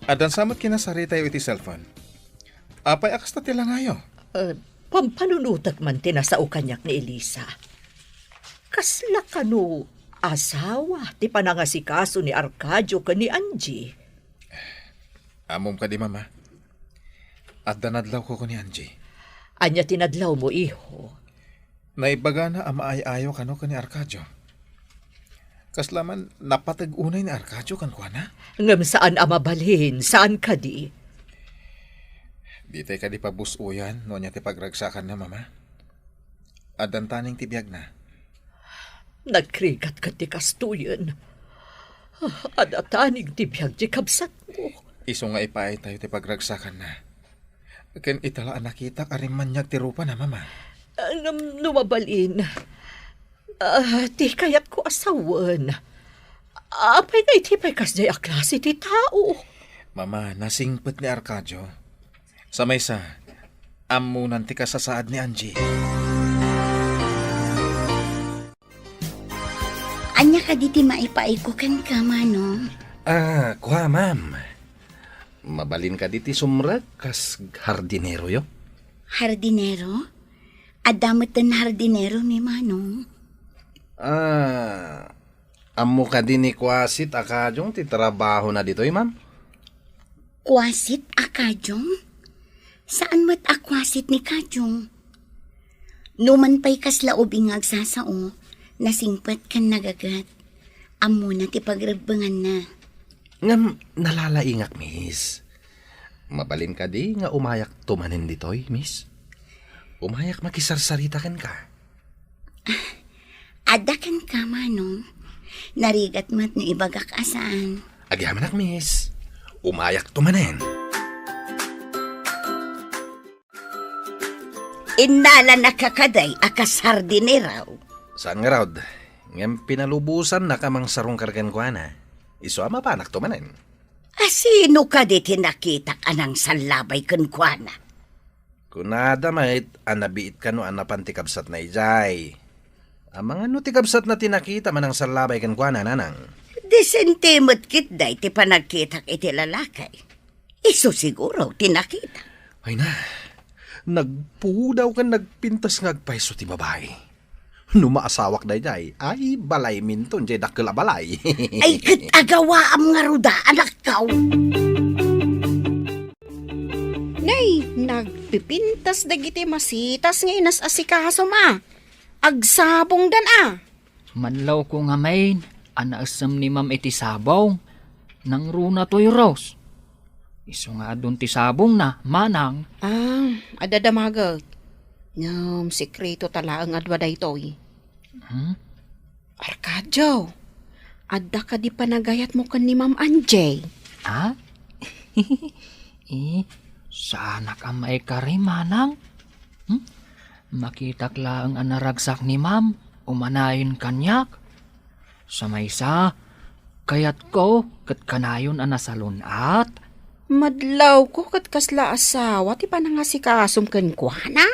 addan sa met kinasaritayo iti cellphone? Apay a kasta ti langayo? Eh, pampanunotek man ti nasao kaniak ni Elisa. Kasla kano asawa ti panangasikaso ni Arcadio ken ni Angie? Ammom kadi, Mama? Adda nadlawko ken ni Angie. Ania ti nadlawmo, iho? Naibagana a maay-ayo kano ken ni Arcadio. Kasla man napateg unay ni Arcadio kenkuana? Ngem saan a mabalin, saan kadi? Ditay kadi pabus-oyan no ania ti pagragsakanna, Mama? Addan taning ti biagna. Nagrigat ket ti kastoyen. Ah, adda taning ti biag ti kabsatmo. Isu nga ipaaytayo ti pagragsakanna. Ken ita la a nakitak a rimmaniag ti rupana, Mama. Ah, ngem no mabalin, ah, ti kayatko a sawen, apay nga iti pay kasdiay a klase ti tao? Mama, nasingpet ni Arcadio. Sa maysa, ammonan ti kasasaad ni Angie. Ania kadi ti maipaayko kenka, Manong? Ah, kua, ma'am. Mabalin kadi ti sumrek kas hardineroyo? Hardinero? Adda metten hardinero ni Manong. Ah, ammo kadi ni Kuasit a Kajong ti trabahona ditoy, ma'am? Kuasit a Kajong? Saan met a kuasit ni Kajong? Numan pay kasla ubing nga agsasao, nasingpet ken nagaget. Ammona ti pagrebbenganna. Ngem nalalaingak, miss. Mabalin kadi nga umayakto manen ditoy, miss? Umayak makisarsarita kenka. Adda kenka, Manong. Narigat met no ibagak a saan. Agyamanak, miss. Umayakto manen. Innalana kadi a kas hardinero. Saan ngarud, ngem pinalubosannaka a mangsarungkar kenkuana. Isu a mapanakto manen. A sino kadi ti nakitak a nangsallabay kenkuana? Kunada met a nabiit kano a napan ti kabsatna idiay. Amangan no ti kabsatna ti nakita a nangsallabay kenkuana, nanang. Disente met ketdi ti panagkitak iti lalaki. Isu siguro ti nakita. Ay na, nagpudaw ken nagpintas nga agpayso ti babai. No maasawak daydiay, ay, balayminton diay dakkel a balay. Ay, ket agawaam ngarud a, anakko. Nay, nagpipintas dagiti masitas nga inas-asikasom a. Agsabongdan a. Manlawko ngamin a naessem ni Ma'am iti sabong. Nangruna toy, Rose. Isu nga adun ti sabongna, manang. Ah, adda damaget. Ngem sekreto ta laeng a dua daytoy. Hmm? Arcadio, adda kadi panagayatmo ken ni Ma'am Angie? Ha? Eh, saanak a maikari, manang. Hmm? Makitak laeng a naragsak ni Ma'am, umanayon kaniak. Sa maysa, kayatko ket kanayon a nasalun-at. Madlawko ket kasla asawa ti panangasikasom kenkuana?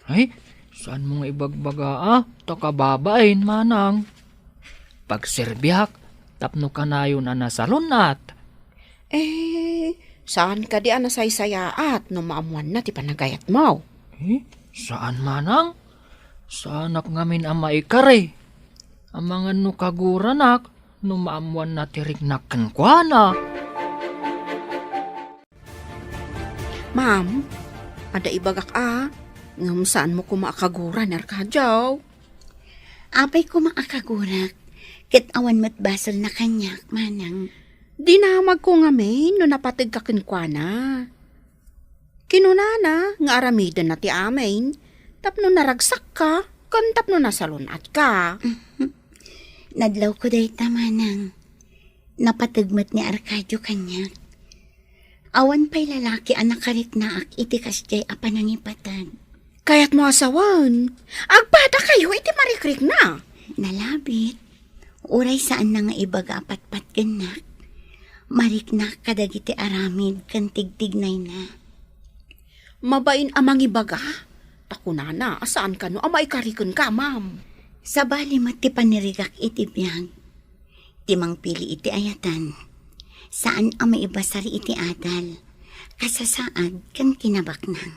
Ay, saanmo nga ibagbaga a, ta kababain, manang. Pagserbiak tapno kanayon a nasalun-at. Eh, saan kadi a nasaysayaat no maammoanna ti panagayatmo? Eh, saan manang? Saanak ngamin a maikari. Amangan no kaguranak no maammoanna ti riknak kenkuana. Ma'am, adda ibagak a, ngem saanmo koma a kagura ni Arcadio. Apay koma a kagurak, ket awan met basolna kaniak, manang. Dinamagko ngamin no napategka kenkuana. Kinunana nga aramidenna ti amin tapno naragsakka ken tapno nasalun-atka. Nadlawko dayta, manang. Napateg met ni Arcadio kaniak. Awan pay lalaki a nakariknaak iti kasdiay a panangipateg. Kayatmo a sawen, agpadakayo iti marikrikna. Nalabit. Uray saanna nga ibaga a patpatgennak, mariknak kadagiti aramid ken tigtignayna. Mabain a mangibaga? Ta kunana a saan kano a maikarikenka, ma'am. Sabali met ti panirigak iti biag. Ti mangpili iti ayatan, saan a maibasar iti adal, kasasaad, ken kinabaknang.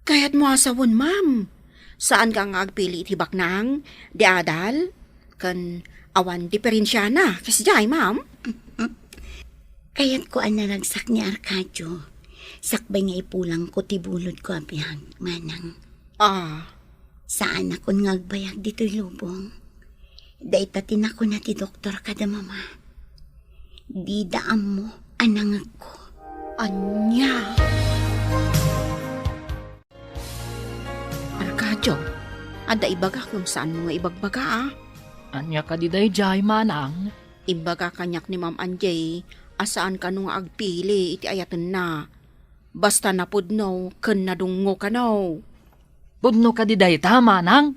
Kayatmo a sawen, ma'am. Saanka nga agpili iti baknang, di adal, ken awan diferensiana, kasdiay, ma'am? Kayatko a naragsak ni Arcadio, sakbay nga ipulangko ti bulodko a biag, manang. Ah. Saanakon nga agbayag ditoy lubong. Dayta ti nakuna ti doktor kada mama. Dida ammo a nangegko. Ania? Arcadio, adda ibagak ngem saanmo nga ibagbaga, a? Ania kadi daydiay, manang? Imbaga kaniak ni Ma'am Angie a saan kano nga agpili iti ayatenna. Basta napudno ken nadungngo kano. Pudno kadi dayta, manang?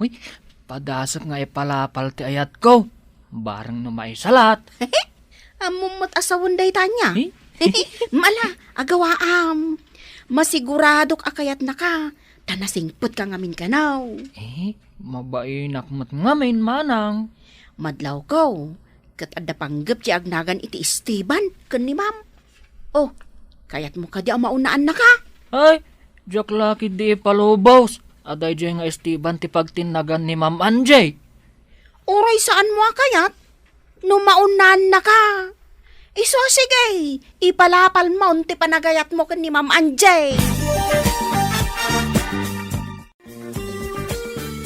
Uy, padasek nga ipalapal ti ayatko. Bareng no maisalat. Ammom met a sawen dayta ania? Eh? Mala, agawaam. Masiguradok a kayatnaka, ta nasingpetka ngamin kano. Eh, mabainak met ngamin, manang. Madlawko, ket adda panggep ti agnagan iti Esteban ken ni Ma'am. Oh, kayatmo kadi a maunnaannaka? Ay, diak la ketdi ipalubos a daydiay nga Esteban ti pagtinnagan ni Ma'am Angie. Uray saanmo a kayat, no maunnaannaka. Isu, sige, ipalapalmon ti panagayatmo ken ni Ma'am Angie.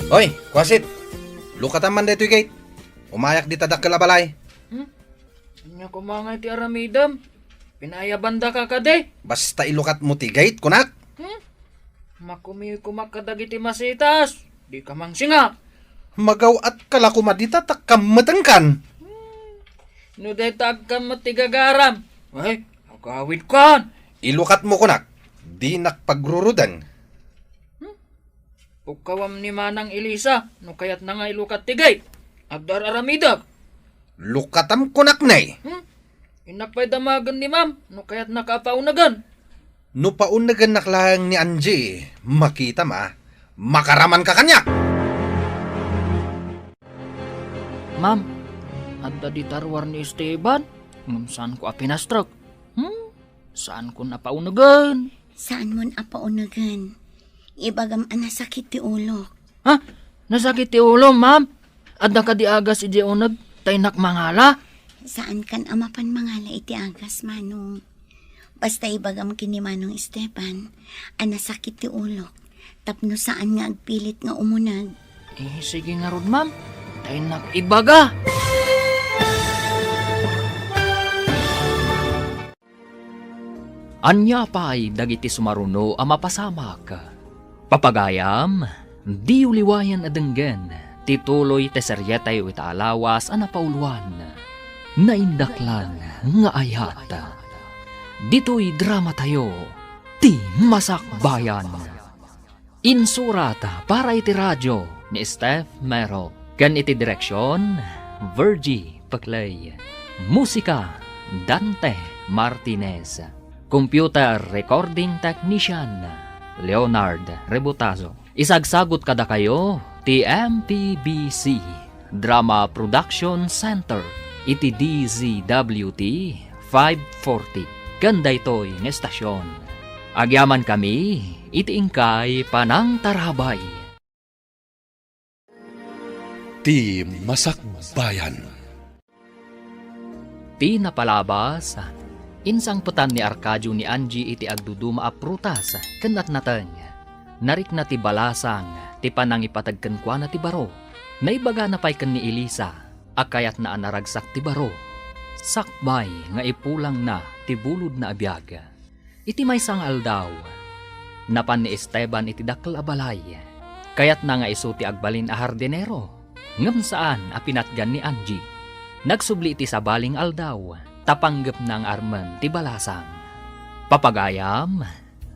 Oy, kuasit, lukatam man daytoy gate. Umayak dita dakkel a balay. Hmm? Ania koma nga iti aramidem? Pinaayabandaka kadi? Basta ilukatmo ti gate, kunak. Hmm? Makumiw koma kadagiti masitas. Dika mangsinga. Magaw-atka la koma dita ta kammetengkan. Hmm. No dayta agkammet ti gagaram. Ay, agawidkan. Ilukatmo, kunak. Dinak pagruruden. Hmm? Pukkawam ni Manang Elisa no kayatna nga ilukat ti gate. Agdar-aramidek. Lukatam kunak ne. Hmm? Innak pay damagen ni Ma'am no kayatnaka a paunegen. No paunegennak laeng ni Angie, makitam a makaramanka kaniak. Ma'am, adda dita ruar ni Esteban, ngem saanko a pinastrek. Hmm? Saankon a paunegen. Saanmon a paunegen. Ibagam a nasakit ti ulok. Ha? Nasakit ti ulo, ma'am? Adda kadi agas idiay uneg ta innak mangala? Saankan a mapan mangala iti agas, Manong. Basta ibagam ken ni Manong Esteban a nasakit ti ulok tapno saan nga agpilit nga umuneg. Eh, sige ngarud, ma'am. Ta innak ibaga. Ania pay dagiti sumaruno a mapasamak? Papagayam, diyo liwayan a denggen ti tuloy ti serietayo ita a lawas a napauloan, Naindaklan nga Ayat. Ditoy dramatayo, Ti Masakbayan. Insurat para iti radio ni Steph Mero, ken iti direksion, Virgie Peclay. Musika, Dante Martinez. Computer recording technician, Leonard Rebotazo. Isagsagut kadakayo ti M P B C Drama Production Center iti D Z W T five forty ken daytoy nga estasion. Agyamankami iti inkay panangtarabay. Ti Masakbayan. Ti napalabas, insangpetan ni Arcadio ni Angie iti agduduma a prutas ken natnateng. Narikna ti balasang ti panangipateg kenkuana ti baro. Naibagana pay ken ni Elisa a kayatna a naragsak ti baro, sakbay nga ipulangna ti bulodna a biag. Iti maysa nga aldaw, napan ni Esteban iti dakkel a balay. Kayatna nga isu ti agbalin a hardinero, ngem saan a pinatgan ni Angie. Nagsubli iti sabali nga aldaw, ta panggepna nga armen ti balasang. Papagayam,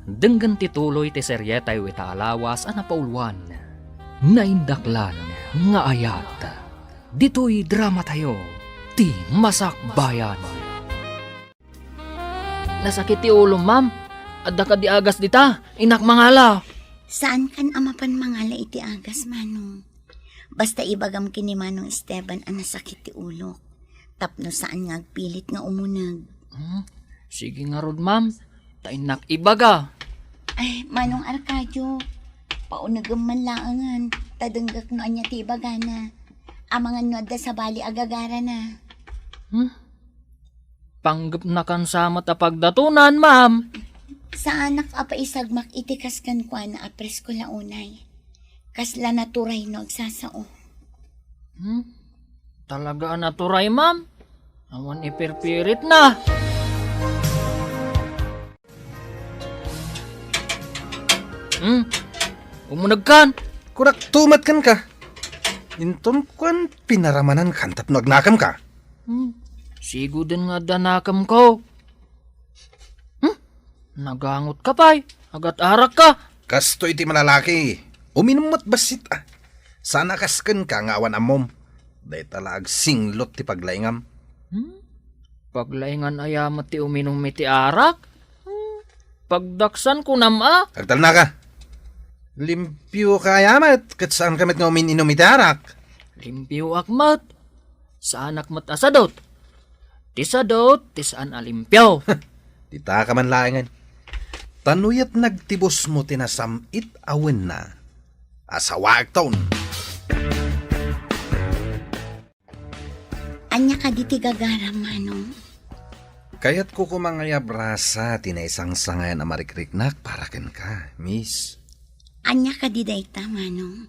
denggen ti tuloy ti serietayo ita a lawas a napauluan, Naindaklan nga Ayat. Ditoy dramatayo, ti Masakbayan. Nasakit ti ulom, ma'am. Adda kadi agas dita? Innak mangala. Saankan a mapan mangala iti agas, Manong. Basta ibagam ken ni Manong Esteban a nasakit ti ulok. Tapno saan nga agpilit nga umuneg. Hmm, sige ngarud, ma'am. Ta innak ibaga. Ay, Manong Arcadio, paunegem man laengen, ta denggek no ania ti ibagana. Amangan no adda sabali a gagarana. Hmm? Panggepnakan sa met a pagdatonan, ma'am. Saanak a paisagmak iti kas kenkuana a presko la unay. Kasla naturay no agsasao. Hmm? Talaga a naturay, ma'am? Awan ipirpiritna. Hmm? Umunegkan? Kunak tumet kenka. Inton kuan pinaramanankan tapno agnakem ka. Hmm? Siguden nga adda nakem ko. Hmm? Nagangot ka pay. Agat-arak ka. Kastoy ti malalaki. Uminum met bassit, a. Saan a kas kenka nga awan ammom. Dayta la agsinglot ti paglaingam. Hmm? Paglaingan aya met ti uminum iti arak? Hmm? Pagdaksan kunam a? Agtalna ka. Limpio ka aya met, ket saan ka met nga umin-inum iti arak? Limpioak met. Saanak met a sadot. Ti sadot, ti saan a limpio. Dita ka man laengen. Ta no yat nagtibusmo ti nasam-it a wenna, asawaekton. Ania kadi ti gagaram, Manong? Kayatko koma nga iabrasa ti naisangsangayan a marikriknak para kenka, Miss. Ania kadi dayta, Manong?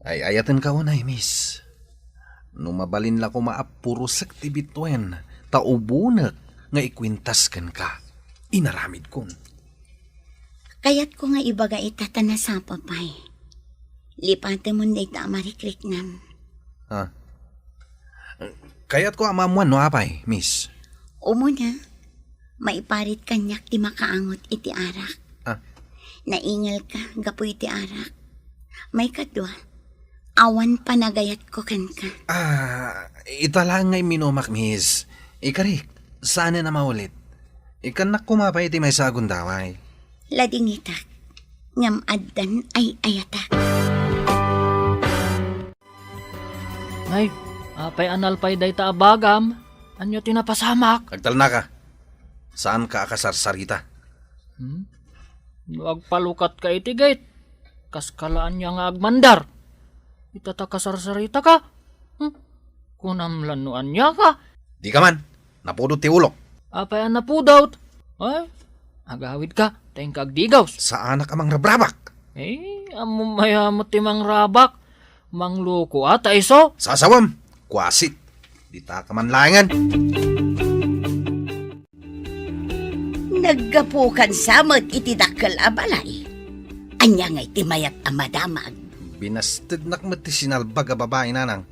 Ay-ayatenka unay, Miss. No mabalin la koma a purosek ti bituen, ta ubonek nga ikuentas kenka, inaramidkon. Kayatko nga ibaga ita ta nasapa pay. Lipatemon dayta a marikriknam. Ah. Kayatko a maammuan no apay, Miss. Umuna, maiparit kaniak ti makaangot iti arak. Ah. Naingalka gapu iti arak. Maikadua, awan panagayatko kenka. Ah, ita laeng nga imminumak, Miss. Ikarik, saanen a maulit. Ikkannak koma pay iti maysa a gundaway. Ladingitak, ngem addan ay-ayatak. Nay, apay a nalpay dayta a bagam? Ania ti napasamak? Agtalnaka. Saanka a kasarsarita. Hmm? No agpalukatka iti gate, kaska la ania nga agmandar? Ita ta kasarsaritaka? Hmm? Kunam la no aniaka? Dika man, napudot ti ulok. Apay a napudot? Ay, agawidka, ta inka agdigaws. Saanak a mangrabrabak. Eh, ammom aya met ti mangrabak. Mangloko a ta isu. Sasawem, kuasit. Dita ka man laengen. Naggapukan sa met iti dakkel a balay. Ania ngay ti mayat a madamag? Binastednak met ti sinalbag a babai, nanang.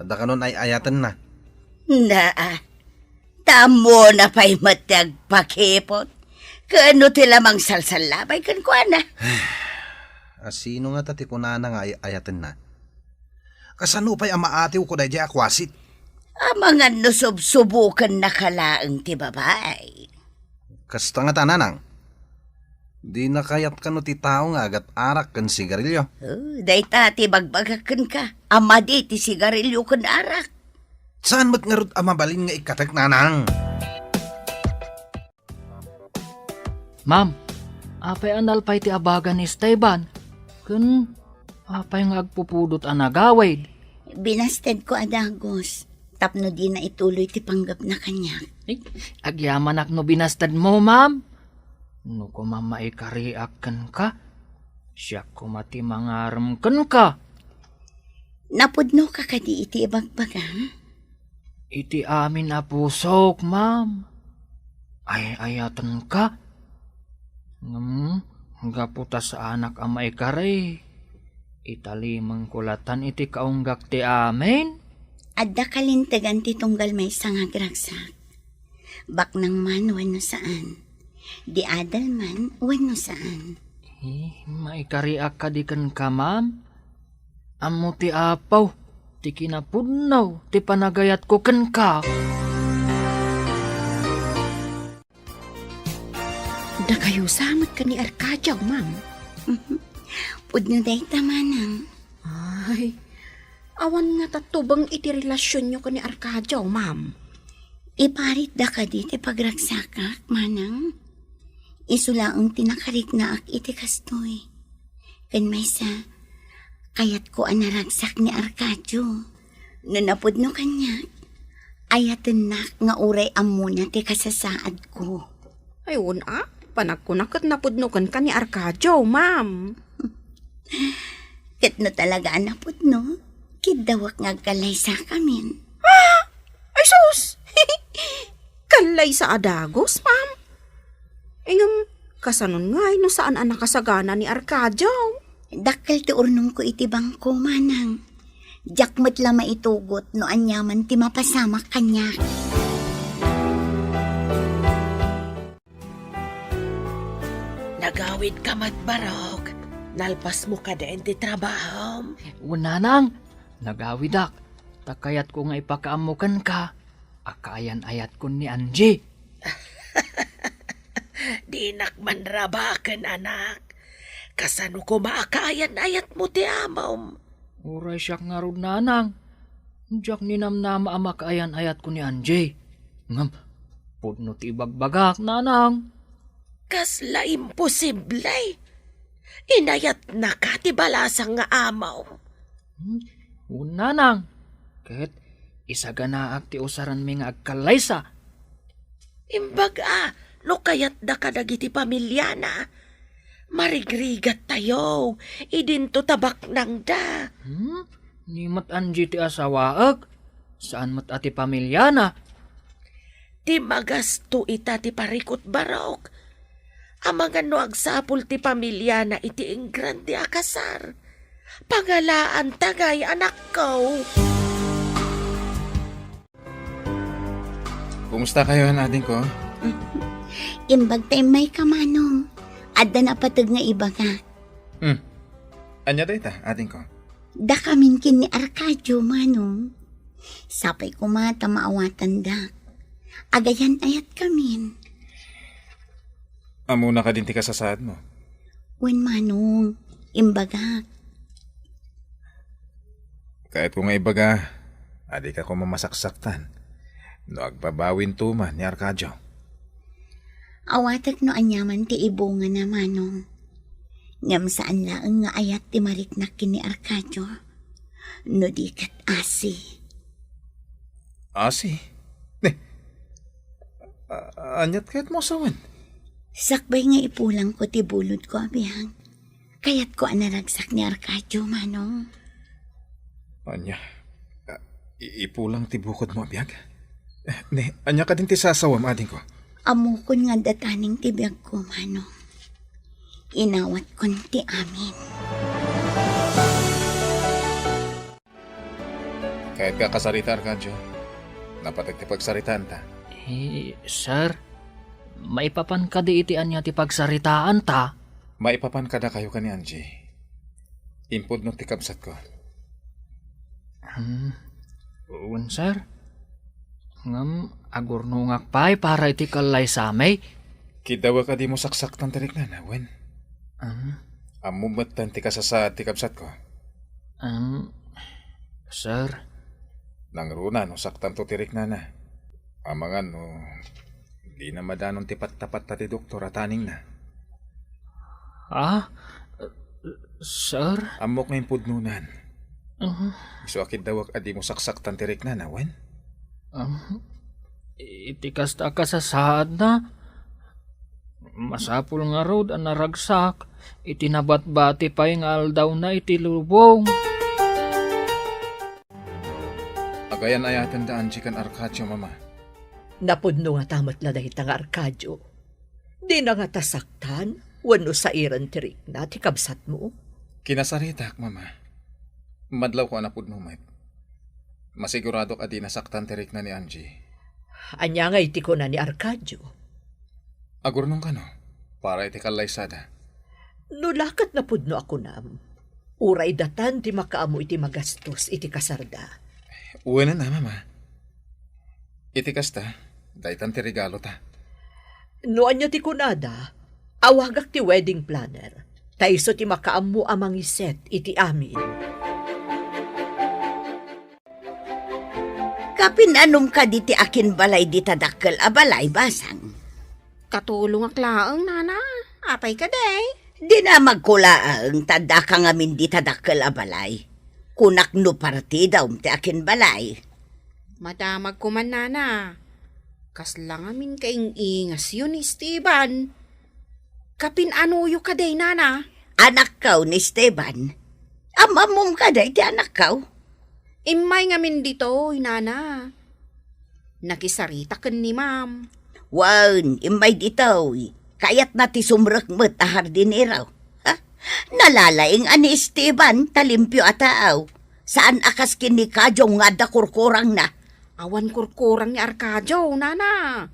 Adda kanon ay-ayatenna. Naa, ta ammona pay met ti agpakipot. Ken no ti la mangsalsallabay kenkuana. Asino ngata ti kunana nga ay-ayatenna? Kasano pay a maatiwko daydiay a kuasit? Amangan no subsubokennaka laeng ti babai. Kasta ngata, nanang. Dina kayat kano ti tao nga agat-arak ken sigarilio. Oh, dayta ti ibagbagak kenka a madi ti sigarilio ken arak. Saan met ngarud a mabalin nga ikkatek, nanang? Ma'am, apay a nalpay ti abaga ni Esteban? Ken apay nga agpupudot a nagawid? Binastedko a dagus tapno dina ituloy ti panggepna kaniak. Ay, agyamanak no binastedmo, ma'am. No koma maikariak kenka, siak koma ti mangarem kenka. Napudnoka kadi iti ibagbaga? Iti amin a pusok, ma'am. Ay-ayatenka. Ngem, gapu ta saanak a maikari, italimengko latan iti kaunggak ti amin. Adda kalintegan ti tunggal maysa nga agragsak. Baknang man wenno saan. Di adal man wenno saan. Eh, maikariak kadi kenka, ma'am? Ammo ti Apo ti kinapudno ti panagayatko kenka. Dakayo sa met ken ni Arcadio, ma'am. Pudno dayta, manang. Ay, awan nga tatubeng iti relasionyo ken ni Arcadio, ma'am. Iparitda kadi ti pagragsakak, manang? Isu laeng ti nakariknaak iti kastoy. Ken maysa, kayatko a naragsak ni Arcadio. No napudno kaniak, ayatennak nga uray ammona ti kasasaadko. Ay, wen a, panagkuna ket napudno kenka ni Arcadio, ma'am. Ket no talaga a napudno, kiddawek nga agkallaysakamin. Ah! Ay, sus! Kallaysa a dagus, ma'am. Ngem, kasanon ngay no saan a nakasagana ni Arcadio? Dakkel ti urnongko iti bangko, manang. Diak met la maitugot no aniaman ti mapasamak kaniak. Nagawidka met, Barok. Nalpasmo kadi ti trabahom? Wen, nanang, nagawidak. Ta kayatko nga ipakaammo kenka a kaayan-ayatkon ni Angie. Dinak man rabaken, anak. Kasano koma a kaayan-ayatmo ti amom? Uray siak ngarud, nanang. Diak ninamnama a makaayan-ayatkon ni Angie. Ngem, pudno ti ibagbagak, nanang. Kasla imposible! Inayatnaka ti balasang nga amom. Hmm, wen, nanang. Ket isaganaak ti usaranmi nga agkallaysa. Imbag a, no kayatda kadagiti pamiliana, marigrigattayo, idinto ta baknangda. Hmm? Ni met Angie ti asawaek, saan met a ti pamiliana. Ti magasto ita ti parikut, Barok. Amangan no agsapul ti pamiliana iti ingrande a kasar. Pangalaanta ngay, anakko. Kumusta kayo, adingko? Imbag ta immayka, Manong. Adda napateg nga ibaga. Hmm. Ania dayta, adingko? Dakamin ken ni Arcadio, Manong. Sapay koma ta maawatanda. Agayan-ayatkamin. Ammona kadin ti kasasaadmo? Wen, Manong, imbagak. Kayatko nga ibaga, a dika koma masaksaktan no agbabawinto man ni Arcadio. Awatek no aniaman ti ibungana, Manong. Ngem saan laeng nga ayat ti mariknak ken ni Arcadio. No di ket asi. Asi? Ne, a-, aniat kayatmo a sawen? Sakbay nga ipulangko ti bulodko a biag, kayatko a naragsak ni Arcadio, Manong. Ania? A, i-, ipulang ti bukodmo a biag? Ne, ania kadin ti sasawem, adingko? Ammokon nga adda taning ti biagko, Manong. Inawatkon ti amin. Kayatka a kasarita, Arcadio? Napateg ti pagsaritaanta. Eh, sir, maipapan kadi iti ania ti pagsaritaanta? Maipapan kadakayo ken ni Angie. Impudno ti kabsatko. Hmm, wen, sir. Ngem agurnongak pay para iti kallaysami. Kiddawek a dimo saksaktan ti riknana, wen? Am? Ammom metten ti kasasaad ti kabsatko. Am, sir. Nangruna no saktanto ti riknana. Amangan no dina madanon ti pattapatta ti doktor a taningna. Ah? Sir? Ammok nga impudnonan. Ah. Isu a kiddawek a dimo saksaktan ti riknana, wen? Ah, iti kasta a kasasaadna, masapul ngarud a naragsak iti nabatbati pay nga aldawna iti lubong. Ayan-ayatenda Angie ken Arcadio, Mama. Napudno ngata met la dayta nga Arcadio. Dina ngata saktan wenno sairen ti rikna ti kabsatmo? Kinasaritak, Mama. Madlawko a napudno met. Masiguradok a dina saktan ti rikna ni Angie. Ania ngay ti kuna ni Arcadio? Agurnong kano, para iti kallaysada. No la ket napudno a kunam, uray datan ti makaammo iti magastos iti kasarda. Wen a, Mama. Iti kasta, daytan ti regalota. No ania ti kunada, awagak ti wedding planner. Ta isu ti makaammo a mangiset iti amin. Kapin-anom kadi ti akinbalay dita dakkel a balay, Basang? Katulongak laeng, Nana. Apay kadi? Dinamagko laeng ta addaka ngamin dita dakkel a balay. Kunak no partidam ti akinbalay. Madamagko man, Nana. Kasla ngamin kaing-ingasyo ni Esteban. Kapin-anoyo kadi, Nana? Anakkaw ni Esteban. Am-ammom kadi ti anakkaw? Immay ngamin ditoy, Nana. Nakisarita ken ni Ma'am. Wen, immay ditoy. Kayatna ti sumrek met a hardinero. Ha? Nalalaing a ni Esteban ta limpio a tao. Saan a kas ken ni Kajong nga adda kurkurangna. Awan kurkurang ni Arcadio, Nana.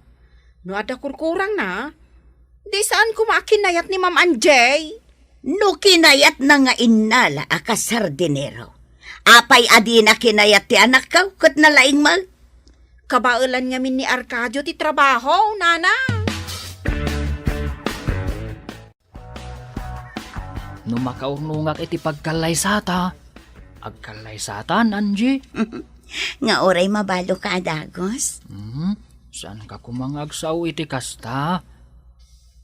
No adda kurkurangna, di saan koma a kinayat ni Ma'am Angie? No kinayatna nga innala a kas hardinero, apay a dina kinayat ti anakkaw ket nalaing met? Kabaelan ngamin ni Arcadio ti trabaho, Nana. No makaurnongak iti pagkallaysata, agkallaysatan, Angie? Nga uray mabalinka a dagus? Hmm, saanka koma nga agsao iti kasta?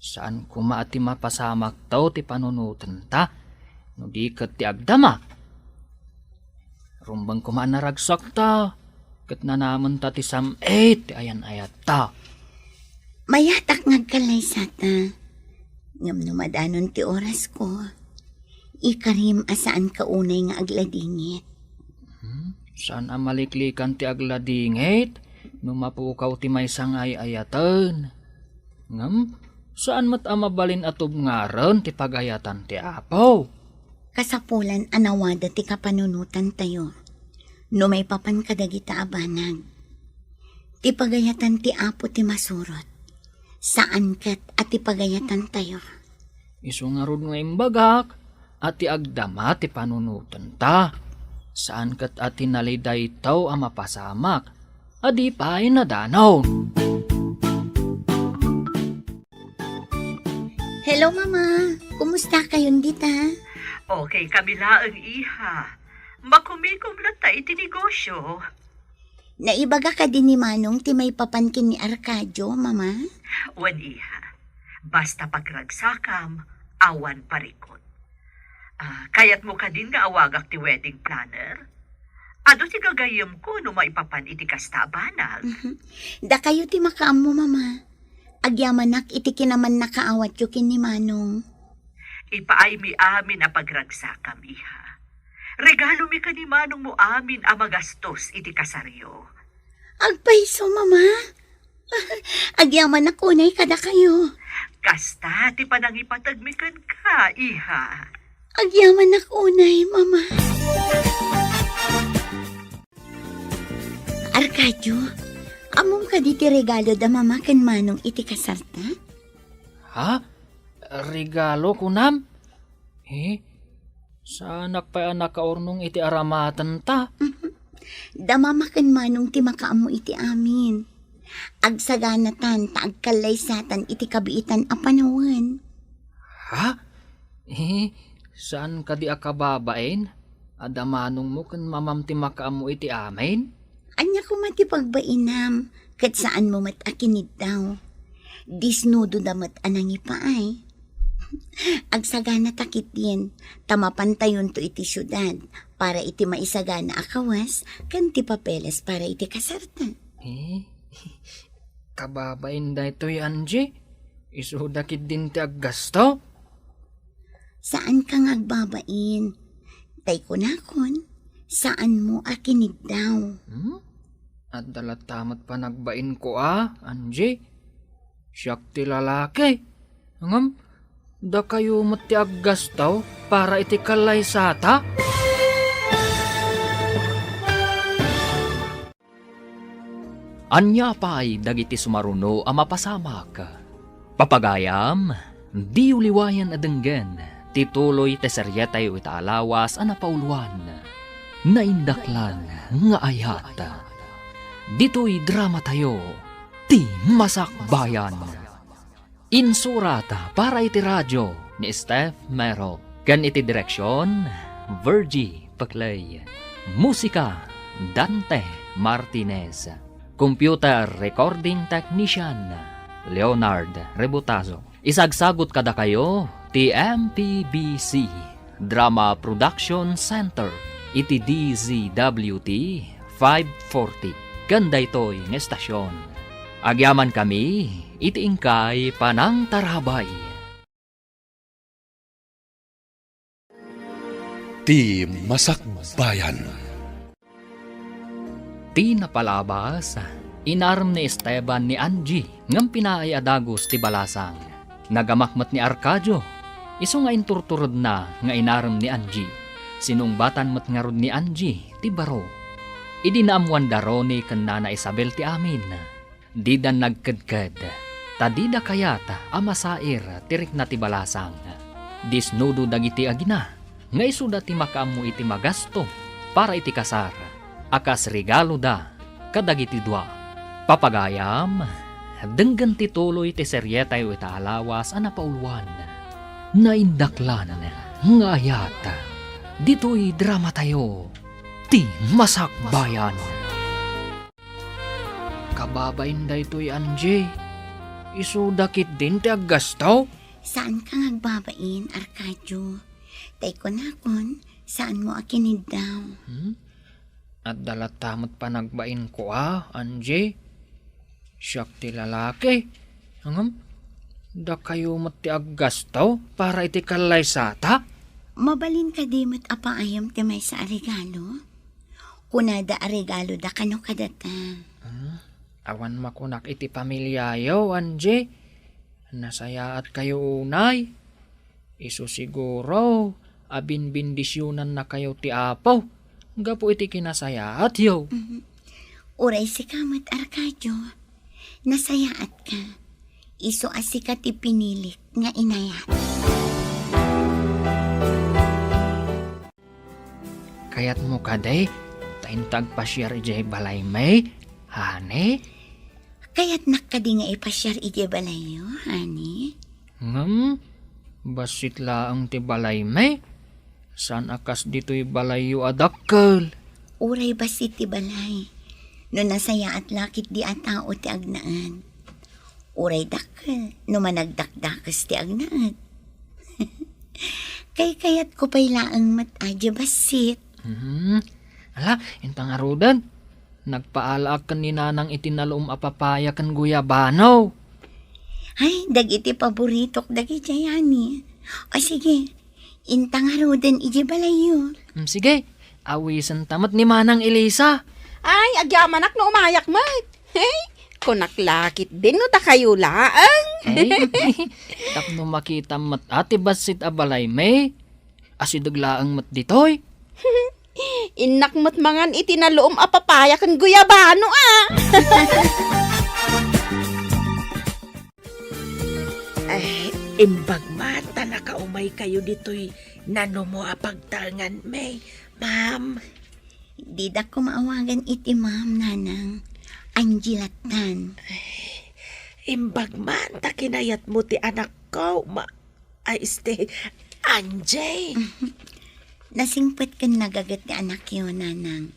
Saan koma a ti mapasamakto ti panunotenta, no di ket ti agdama? Rumbeng koma a naragsakta, ket nanamenta ti sam-it ti ayan-ayatta. Mayatak nga agkallaysata. Ngem no madanon ti orasko, ikarim a saanka unay nga agladingit. Hmm? Saan a maliklikan ti agladingit no mapukaw ti maysa nga ay-ayaten. Ngem, saan met a mabalin a tubngaren ti pagayatan ti Apo. Kasapulan a nawada ti kapanunotantayo no maipapan kadagita a banag. Ti pagayatan ti Apo ti masurot, saan ket a ti pagayatantayo. Isu ngarud nga imbagak a ti agdama ti panunotenta, saan ket a ti nalidaytaw a mapasamak a di pay nadanon. Hello, Mama. Kumusta kayon dita? Okay kami laeng, iha. Makumikom latta iti negosyo. Naibaga kadi ni Manong ti maipapan ken ni Arcadio, Mama? Wen, iha. Basta pagragsakam, awan parikut. Ah, kayatmo kadin nga awagak ti wedding planner? Adu ti gagayyemko no maipapan iti kasta a banag. Mhm. Dakayo ti makaammo, Mama. Agyamanak iti kinamannakaawatyo ken ni Manong. Ipaaymi amin a pagragsakam, iha. Regalomi ken ni Manongmo amin a magastos iti kasaryo. Agpayso, Mama. Agyamanak unay kadakayo. Kasta ti panangipategmi kenka, iha. Agyamanak unay, Mama. Arcadio, ammom kadi ti regalo da Mama ken Manong iti kasarta? Ha? Regalo, kunam? Eh, saanak pay a nakaurnong iti aramatenta? Da Mama ken Manong ti makaammo iti amin. Agsaganatan ta agkallaysatan iti kabiitan a panawen. Ha? Eh, saan kadi a kababain? Adda manongmo ken mamam ti makaammo iti amin? Ania koma ti pagbainam, ket saanmo met a kiniddaw. Disnudo da met a nangipaay. Agsagana ta ketdin, ta mapantayonto iti siudad para iti maisagana a kawes ken ti papeles para iti kasarta. Eh, kababain daytoy, Angie? Isuda ketdin ti aggasto? Saanka nga agbabain. Tay kunakon, saanmo a kiniddaw. Hmm? Adda latta met panagbainko a, Angie. Siak ti lalaki. Ngem, dakayo met ti aggastaw para iti kallaysata? Ania pay dagiti sumaruno a mapasamak? Papagayam, diyo liwayan a denggen ti tuloy ti serietayo ita a lawas a napauluan, Naindaklan nga Ayat. Ditoy dramatayo, ti Masakbayan. Insurat para iti radio ni Steph Mero, ken iti direksion, Virgie Peclay. Musika, Dante Martinez. Computer recording technician, Leonard Rebutazo. Isagsagut kadakayo ti M P B C Drama Production Center iti D Z W T five forty, ken daytoy nga estasyon. Agyamankami iti inkay panangtarabay. Ti Masakbayan. Ti napalabas, inarem ni Esteban ni Angie ngem pinaay a dagus ti balasang. Nagamak met ni Arcadio, isu nga inturturedna nga inarem ni Angie. Sinungbatan met ngarud ni Angie ti baro. Idi naammuanda Ronnie ken Nana Isabel ti amin, dida nagkedked, ta dida kayat a masair ti rikna ti balasang. Disnudo dagiti agina nga isuda ti makaammo iti magasto para iti kasar a kas regaloda kadagiti dua. Papagayam, denggen ti tuloy ti serietayo ita a lawas a napauluan, Naindaklan nga Ayat. Ditoy dramatayo, ti Masakbayan. Kababain daytoy, Angie. Isuda ketdin ti aggasto? Saanka nga agbabain, Arcadio. Tay kunakon, saanmo a kiniddaw. Hmm? Adda latta met panagbainko a, Angie. Siak ti lalaki. Ngem, dakayo met ti aggasto para iti kallaysata? Mabalin kadi met a paayam ti maysa a regalo? Kunada a regaloda kano kadata. Hmm? Awan makunak iti pamiliayo, Angie. Nasayaatkayo unay. Isu siguro a binbendisionannakayo ti Apo gapu iti kinasayaatyo. Mhm. Uray sika met, Arcadio, nasayaatka. Isu a sika ti pinilik nga inayat. Kayatmo kadi ta inta agpasiar idiay balaymi, honey? Kayatnak kadi nga ipasiar idiay balayyo, honey? Ngem, bassit laeng ti balaymi. Saan a kas ditoy balayyo a dakkel. Uray bassit ti balay, no nasayaat la ketdi a tao ti agnaed. Uray dakkel, no managdakdakes ti agnaed. Kaykayatko pay laeng met a diay bassit. Mhm. Ala, inta ngaruden. Nagpaalaak ken ni Nanang iti naluom a papaya ken guyabano. Ay, dagiti paboritok dagidiay, honey. O sige, inta ngaruden idiay balayyo. Mm, sige, awisenta met ni Manang Elisa. Ay, agyamanak no umayak met. Hey, kunak la ketdin no dakayo laeng. Ay, tapno makitam met a ti bassit a balaymi. Asideg laeng met ditoy. Innak met mangan iti naluom a papaya ken guyabano a. Ay, imbag man ta nakaumaykayo ditoy nanumo a pagtaenganmi, ma'am. Didak ko maawagan iti ma'am, Nanang. Angie lattan. Ay, imbag man ta kinayatmo ti anakko, ma-, Ay, este, Angie! Nasingpet ken nagaget ti anakyo, Nanang.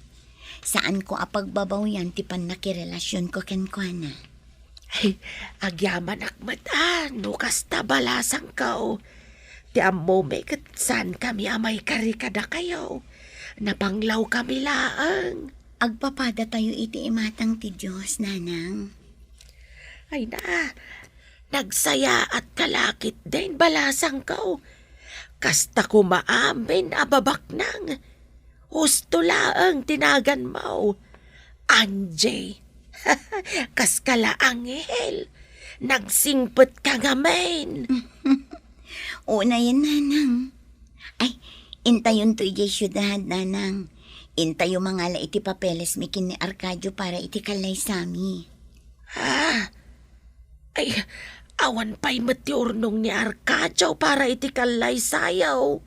Saanko a pagbabawian ti pannakirelasionko kenkuana. Ay, agyamanak met a no kasta balasangko. Ti ammomi ket saankami a maikari kadakayo. Napanglawkami laeng. Agpapadatayo iti imatang ti Dios, Nanang. Ay na, nagsayaatka la ketdin balasangko. Kasta koma amin a babaknang. Husto laeng ti naganmo. Angie. Kaska la anghel. Nagsingpet ka ngamin. Unayen, Nanang. Ay, intayonto idiay siudad, Nanang. Intayo mangala iti papelesmi ken ni Arcadio para iti kallaysami. Ah, ay, awan pay met ti urnong ni Arcadio para iti kallaysayo.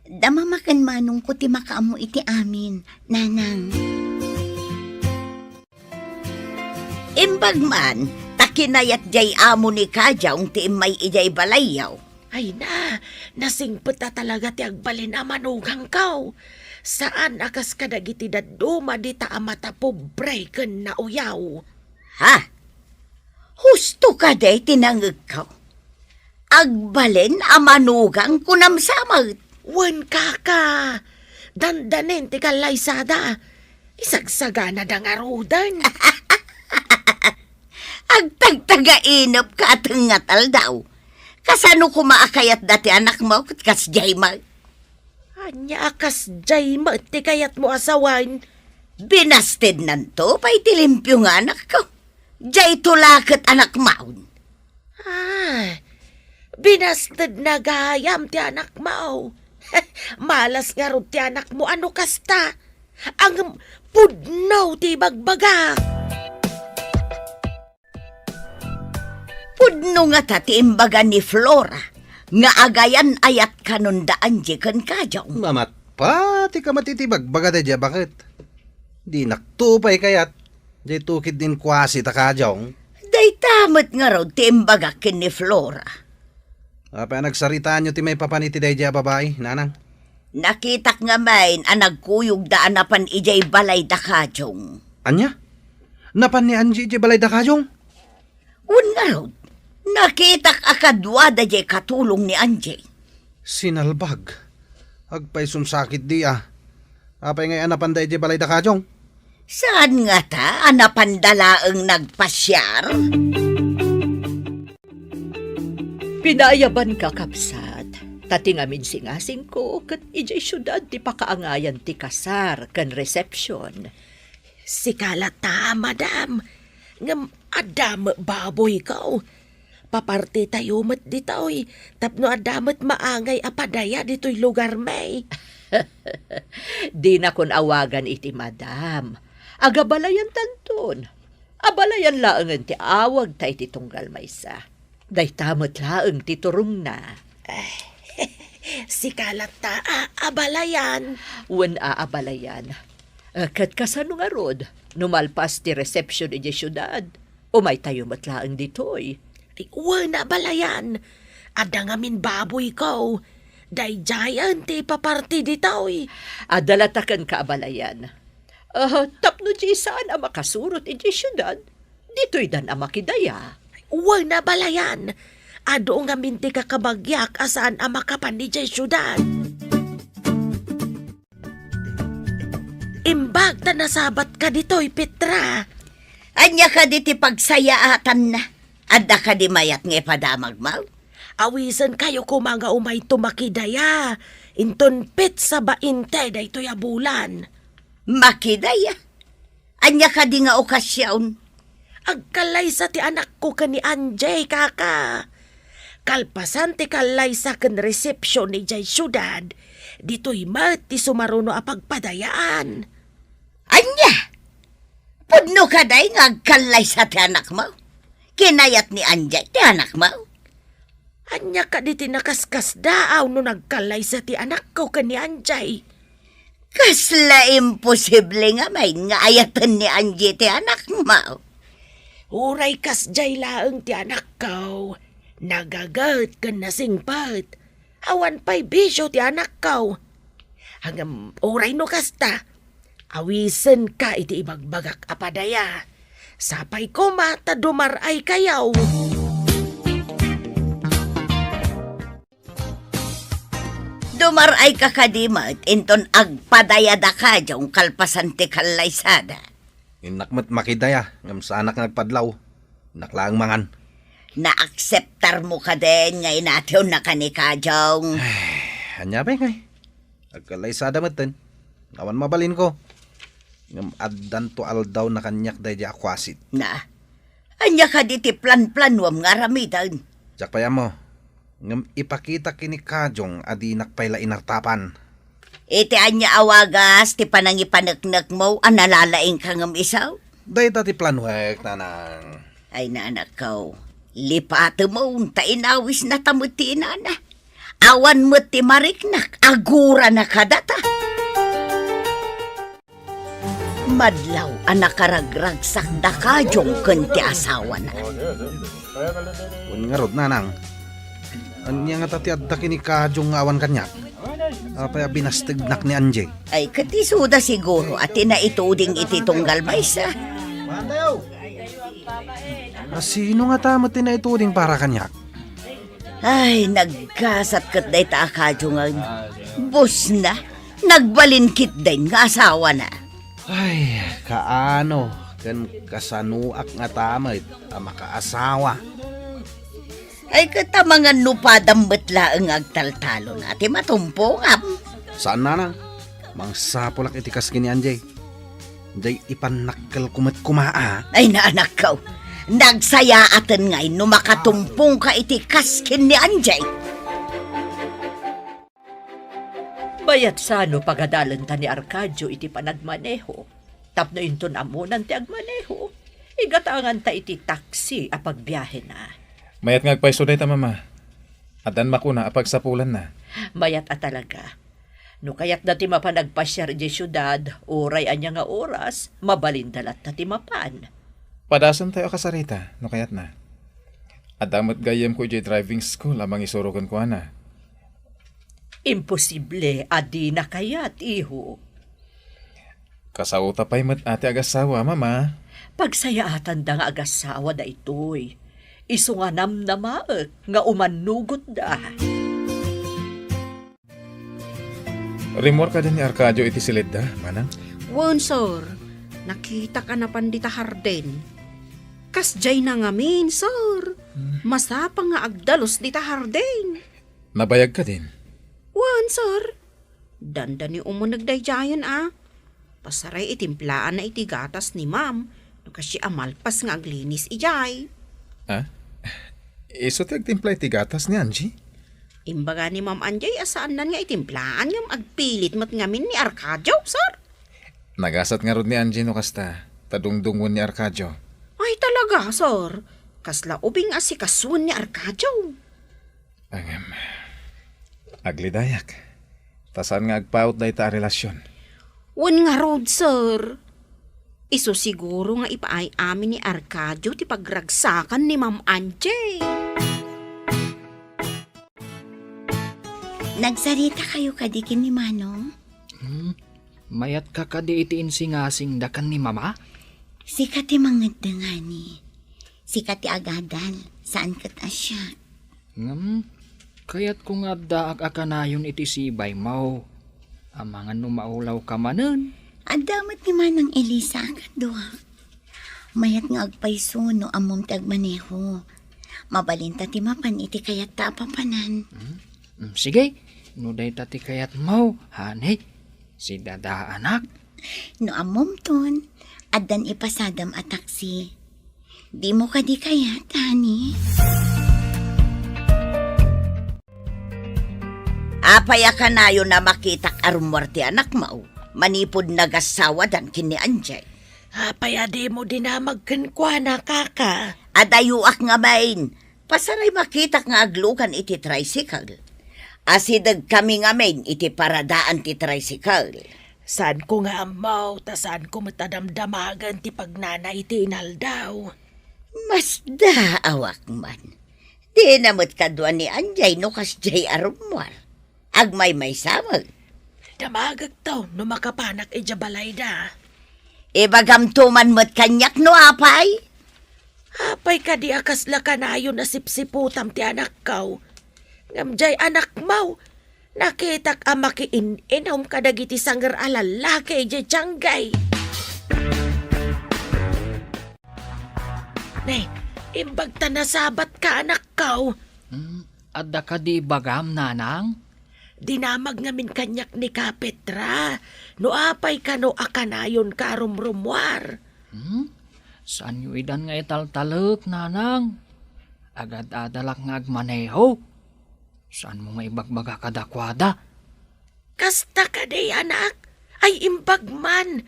Damamaken manongko ti makaammo iti amin, Nanang. Imbag man, ta kinayat diay amo ni Kajong ti immay idiay balayyo. Ay na, nasingpet a talaga ti agbalin a manugangko. Saan a kas kadagiti dadduma dita a matapobre ken nauyaw. Ha? Husto kadi ti nangegko? Agbalin a manugang kunam sa met. Wen, kaka. Dandanin ti kallaysada. Isagsaganada ngaruden. Agtagtagainep ka a tengngat aldaw. Kasano koma a kayatda ti anakmo ket kasdiay met? Ania a kasdiay met ti kayatmo a sawen? Binastednanto pay ti limpio nga anakko. Diayto la ket anakmaon. Ah, binastedna gayam ti anakmo. Malas ngarud ti anakmo a no kasta. Ngem pudno ti ibagbagak. Pudno ngata ti imbaga ni Flora nga agayan-ayat kanon da Angie ken Kajong. Mamatpat ti kamat iti bagbagada, Jabaket. Dinakto pay kayat, dayto ketdi inkuasi ta Kajong. Dayta met ngarud ti imbagak ken ni Flora. Apay a nagsaritaanyo ti maipapan iti daydiay a babai, Nanang? Nakitak ngamin a nagkuyogda a napan idiay balay da Kajong. Ania? Napan ni Angie idiay balay da Kajong? Wen ngarud, nakitak a kaduada diay katulong ni Angie. Sinalbag. Agpayson sakit di a. Apay ngay a napanda idiay balay da Kajong? Saan ngata a napanda laeng nagpasiar? Pinaayabanka, kabsat, ta ti ngamin singasingko ket idiay siudad ti pakaangayan ti kasar ken resepsion. Sika latta, madam, ngem adda met baboyko. Papartitayo met ditoy tapno adda met maangay a padaya ditoy lugarmi. Dinakon awagan iti madam. Agabalayantanton. Abalayan laengen ti awagta iti tunggal maysa. Dayta met laeng ti turongna. Eh, sika latta a abalayan. Wen a abalayan. Eh, ket kasano ngarud, no malpas ti resepsion idiay siudad? Umaytayo met laeng ditoy. Ay, wen a abalayan. Adda ngamin baboyko. Daydiayen ti paparti ditoy. Adda latta kenka abalayan. Ah, tapno di saan a makasurot idiay siudad, ditoydan a makidaya. Wen a abalayan. Adu ngamin ti kakabagiak a saan a makapan idiay siudad. Imbag ta nasabatka ditoy, Petra. Ania kadi ti pagsayaatanna? Adda kadi mayat nga ipadamagmo? Awisenkayo koma nga umayto makidaya. Inton petsa bainte daytoy a bulan. Makidaya? Ania kadi nga okasion? Agkallaysa ti anakko ken ni Angie, kaka. Kalpasan ti kallaysa ken resepsion idiay siudad, ditoy met ti sumaruno a pagpadayaan. Ania? Pudno kadi nga agkallaysa ti anakmo? Kinayat ni Angie ti anakmo? Ania kadi ti nakaskasdaaw no nagkallaysa ti anakko ken ni Angie? Kasla imposible ngamin nga ayaten ni Angie ti anakmo. Uray kasdiay laeng ti anakko, nagaget ken nasingpet. Awan pay bisio ti anakko. Ngem uray no kasta, awisenka iti ibagbagak a padaya. Sapay koma ta dumar-aykayo. Dumar-ayka kadi met inton agpadayada kadi kalpasan ti kallaysada. Innak met makidaya, ngem saanak nga agpadlaw. Innak laeng mangan. Naakseptarmo kadin nga inatiwennaka ni Kajong? Ay, ania pay ngay? Agkallaysada metten. Awan mabalinko. Ngem addanto aldawna kaniak daydi a kuasit. Na, ania kadi ti planplanuam nga aramiden? Diak pay ammo. Ngem ipakitak ken ni Kajong a dinak pay la inartapan. Iti ania a wagas ti panangipaneknekmo a nalalaingka ngem isu? Dayta ti planuek, nanang. Ay, nanakko, lipatemon ta inawisnata met ti inana. Awan met ti mariknak, agurana kadata. Madlaw a nakaragragsakda Kajong ken ti asawana. Wen ngarud, nanang. Ania ngata ti adda ken ni Kajong nga awan kaniak? Apay a binastegnak ni Angie? Ay, ket isuda siguro a ti naituding iti tunggal maysa. A, sino ngata met ti naituding para kaniak? Ay, naggasat ket dayta a Kajong. Busna, nagbalin ketdin nga asawana. Ay, kaano ken kasanoak ngata met a makaasawa? Ay, ket amangan no padam met laeng nga agtaltalona ti matumpongam. Saan, nanang. Mangsapulak iti kas ken ni Angie. Jay ipannakkelko met koma a. Ay, nanakko, nagsayaaten ngay no makatumpongka iti kas ken ni Angie. Mayat sano pagadalenta ni Arcadio iti panagmaneho. Tapno inton ammonan ti agmaneho, igatanganta iti taksi a pagbiahena. Mayat nga agpayso dayta, Mama. Addan makuna a pagsapulanna. Mayat a talaga. No kayatda ti mapan agpasiar idiay siudad, uray ania nga oras, mabalinda latta ti mapan. Padasentayo a kasarita, no kayatna. Adda met gayyemko idiay driving school a mangisuro kenkuana. Imposible a dina kayat, iho. Kasaota pay met a ti agasawa, Mama. Pagsayaatanda nga agasawa daytoy. Isu nga namnamaek nga umannugotda. Rimmuar kadi ni Arcadio iti silidda, manang? Wen, sir. Nakitak a napan dita hardin. Kasdiayna ngamin, sir. Hmm. Masapang nga agdalus dita hardin. Nabayag kadin? Wen, sir. Dandani umuneg daydiayen a. Pasaray itimplaan na iti gatas ni Ma'am no kasdi a malpas nga aglinis idiay. Ah? Isu ti agtimpla iti gatas ni Angie? Imbaga ni Ma'am Angie a saannan nga itimplaan ngem agpilit met ngamin ni Arcadio, sir. Nagasat ngarud ni Angie no kasta, ta dungdungon ni Arcadio. Ay, talaga, sir. Kasla ubing a sikasuen ni Arcadio. Ngem, aglidayak. Ta saan nga agpaut dayta a relasyon. Wen ngarud, sir. Isu siguro nga ipaay amin ni Arcadio ti pagragsakan ni Ma'am Angie. Nagsarita kayo kadi ken ni Manong? Hmm, mayatka kadi iti insingasingda ken ni Mama? Sika ti mangetdengani. Sika ti agadal, saan ket a siak. Ngem, kayatko nga addaak a kanayon iti sibaymo. Amangan no maulawka manen. Adda met ni Manang Elisa a kaduak. Mayat nga agpayso no ammom ti agmaneho. Mabalinta ti mapan iti kayatta a papanan. Hmm? Hmm, sige, no dayta ti kayatmo, honey. Si Dada, anak. No ammom ton, addan ipasadam a taksi. Dimo kadi kayat, honey? Apay a kanayon a makitak a rummuar ti anakmo manipud nagassawadan ken ni Angie? Apay a dimo dinamag kenkuana, kaka? Adayoak ngamin. Pasaray makitak nga aglugan iti tricycle. Asidegkami ngamin iti paradaan ti tricycle. Saanko nga ammo, ta saanko met a damdamagen ti pagnana iti inaldaw. Masdaawak man. Dina met kadua ni Angie no kasdiay a rummuar. Agmaymaysa met. Damagekto no makapanak idiay balayda. Ibagamto man met kaniak no apay. Apay kadi a kasla kanayon a sipsiputam ti anakko? Ngem diay anakmo, nakitak a makiin-inom kadagiti sanger a lallaki idiay tianggay. Ne, imbag ta nasabatka, anakko. Hmm, adda kadi ibagam, nanang? Dinamag ngamin kaniak ni Kapetra, no apay kano a kanayonka a rumrumuar. Hmm? Saanyo idan nga italtalek, nanang? Agad-adalak nga agmaneho. Saanmo nga ibagbaga kadakuada? Kasta kadi, anak? Ay, imbag man.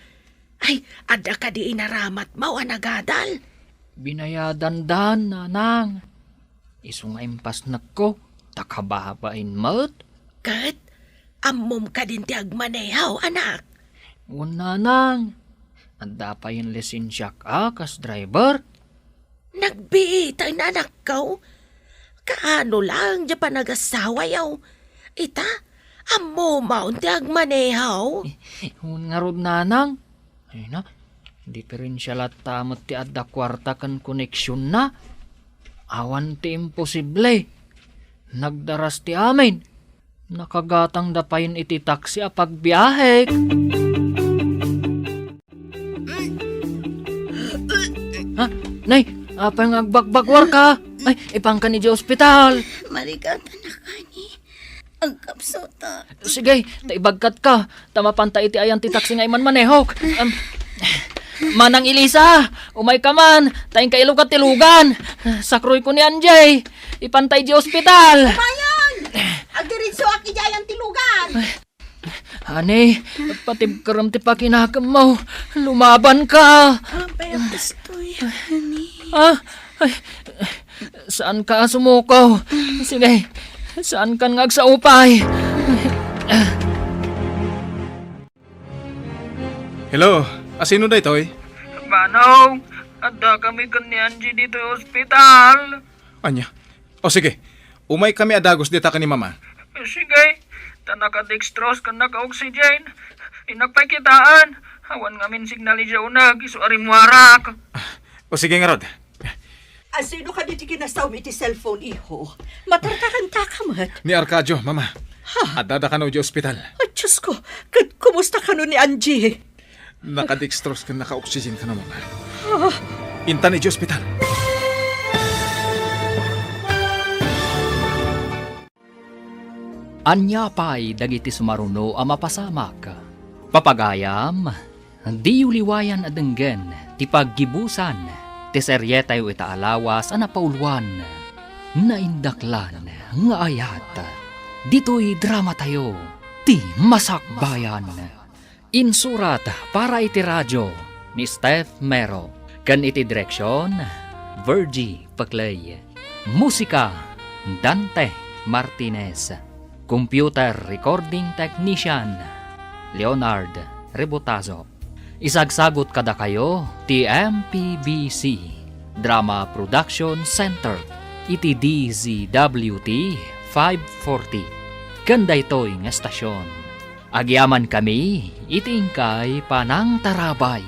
Ay, adda kadi inaramatmo a nagadal? Binayadandan, nanang. Isu nga impasnekko, ta kababain met. Ket, ammom kadin ti agmaneho, anak? Wen, nanang. Adda payen lisensiak a kas driver. Nagbiit, ay, nanakko. Kaano lang diay panagasawayo? Ita, ammom ti agmaneho? Wen ngarud, nanang. Ay na, diferensya latta met ti adda kuarta ken koneksionna. Awan ti imposible. Nagdaras ti amin. Nakagatangda payen iti taksi a pagbiahek. Ha? Nay, apay nga agbagbaguarka? Ay, ipanka idiay ospital. Marigatanak, ani. Agkapsutak. Sige, ta ibagkatka. Ta mapanta iti ayan ti taksi nga imanmanehok. Am, Manang Elisa, umayka man, ta inka ilugat ti lugan. Sakroyko ni Angie. Ipanta idiay ospital. Umayon! Agdiritsuak idiay ayan ti lugan. Ani, patibkerem ti pakinakemmo. Lumabanka. Apay a kastoy, ani? Ah, ay, saanka a sumuko. Sige, saankan nga agsaupay. Hello, asino daytoy? Manong, addakami ken ni Angie ditoy ospital. Ania? O sige, umaykami a dagus dita ken ni Mama. Sige, ta naka-dextrose ken naka-oxygen. Innak pay kitaen. Awan ngamin signal idiay uneg, isu a rimmuarak. O sige ngarud. Asino kadi ti kinasawmi iti cellphone, iho? Matartarantaka met. Ni Arcadio, Mama. Ha? Addada kano idiay ospital. Ay, Diyos ko, ket kumusta kano ni Angie? Naka-dextrose ken naka-oxygen kano, Mama. Ah. Intan idiay ospital. Ania pay dagiti sumaruno a mapasamak? Papagayam, diyo liwayan a denggen ti paggibusan ti serietayo ita a lawas a napauluan, Naindaklan nga Ayat. Ditoy dramatayo, ti Masakbayan. Insurat para iti radio ni Steph Mero, ken iti direksion, Virgie Peclay. Musika, Dante Martinez. Computer recording technician, Leonard Rebotazo. Isagsagut kadakayo ti M P B C Drama Production Center iti D Z W T five forty. Ken daytoy nga estasion, agyamankami iti inkay panangtarabay.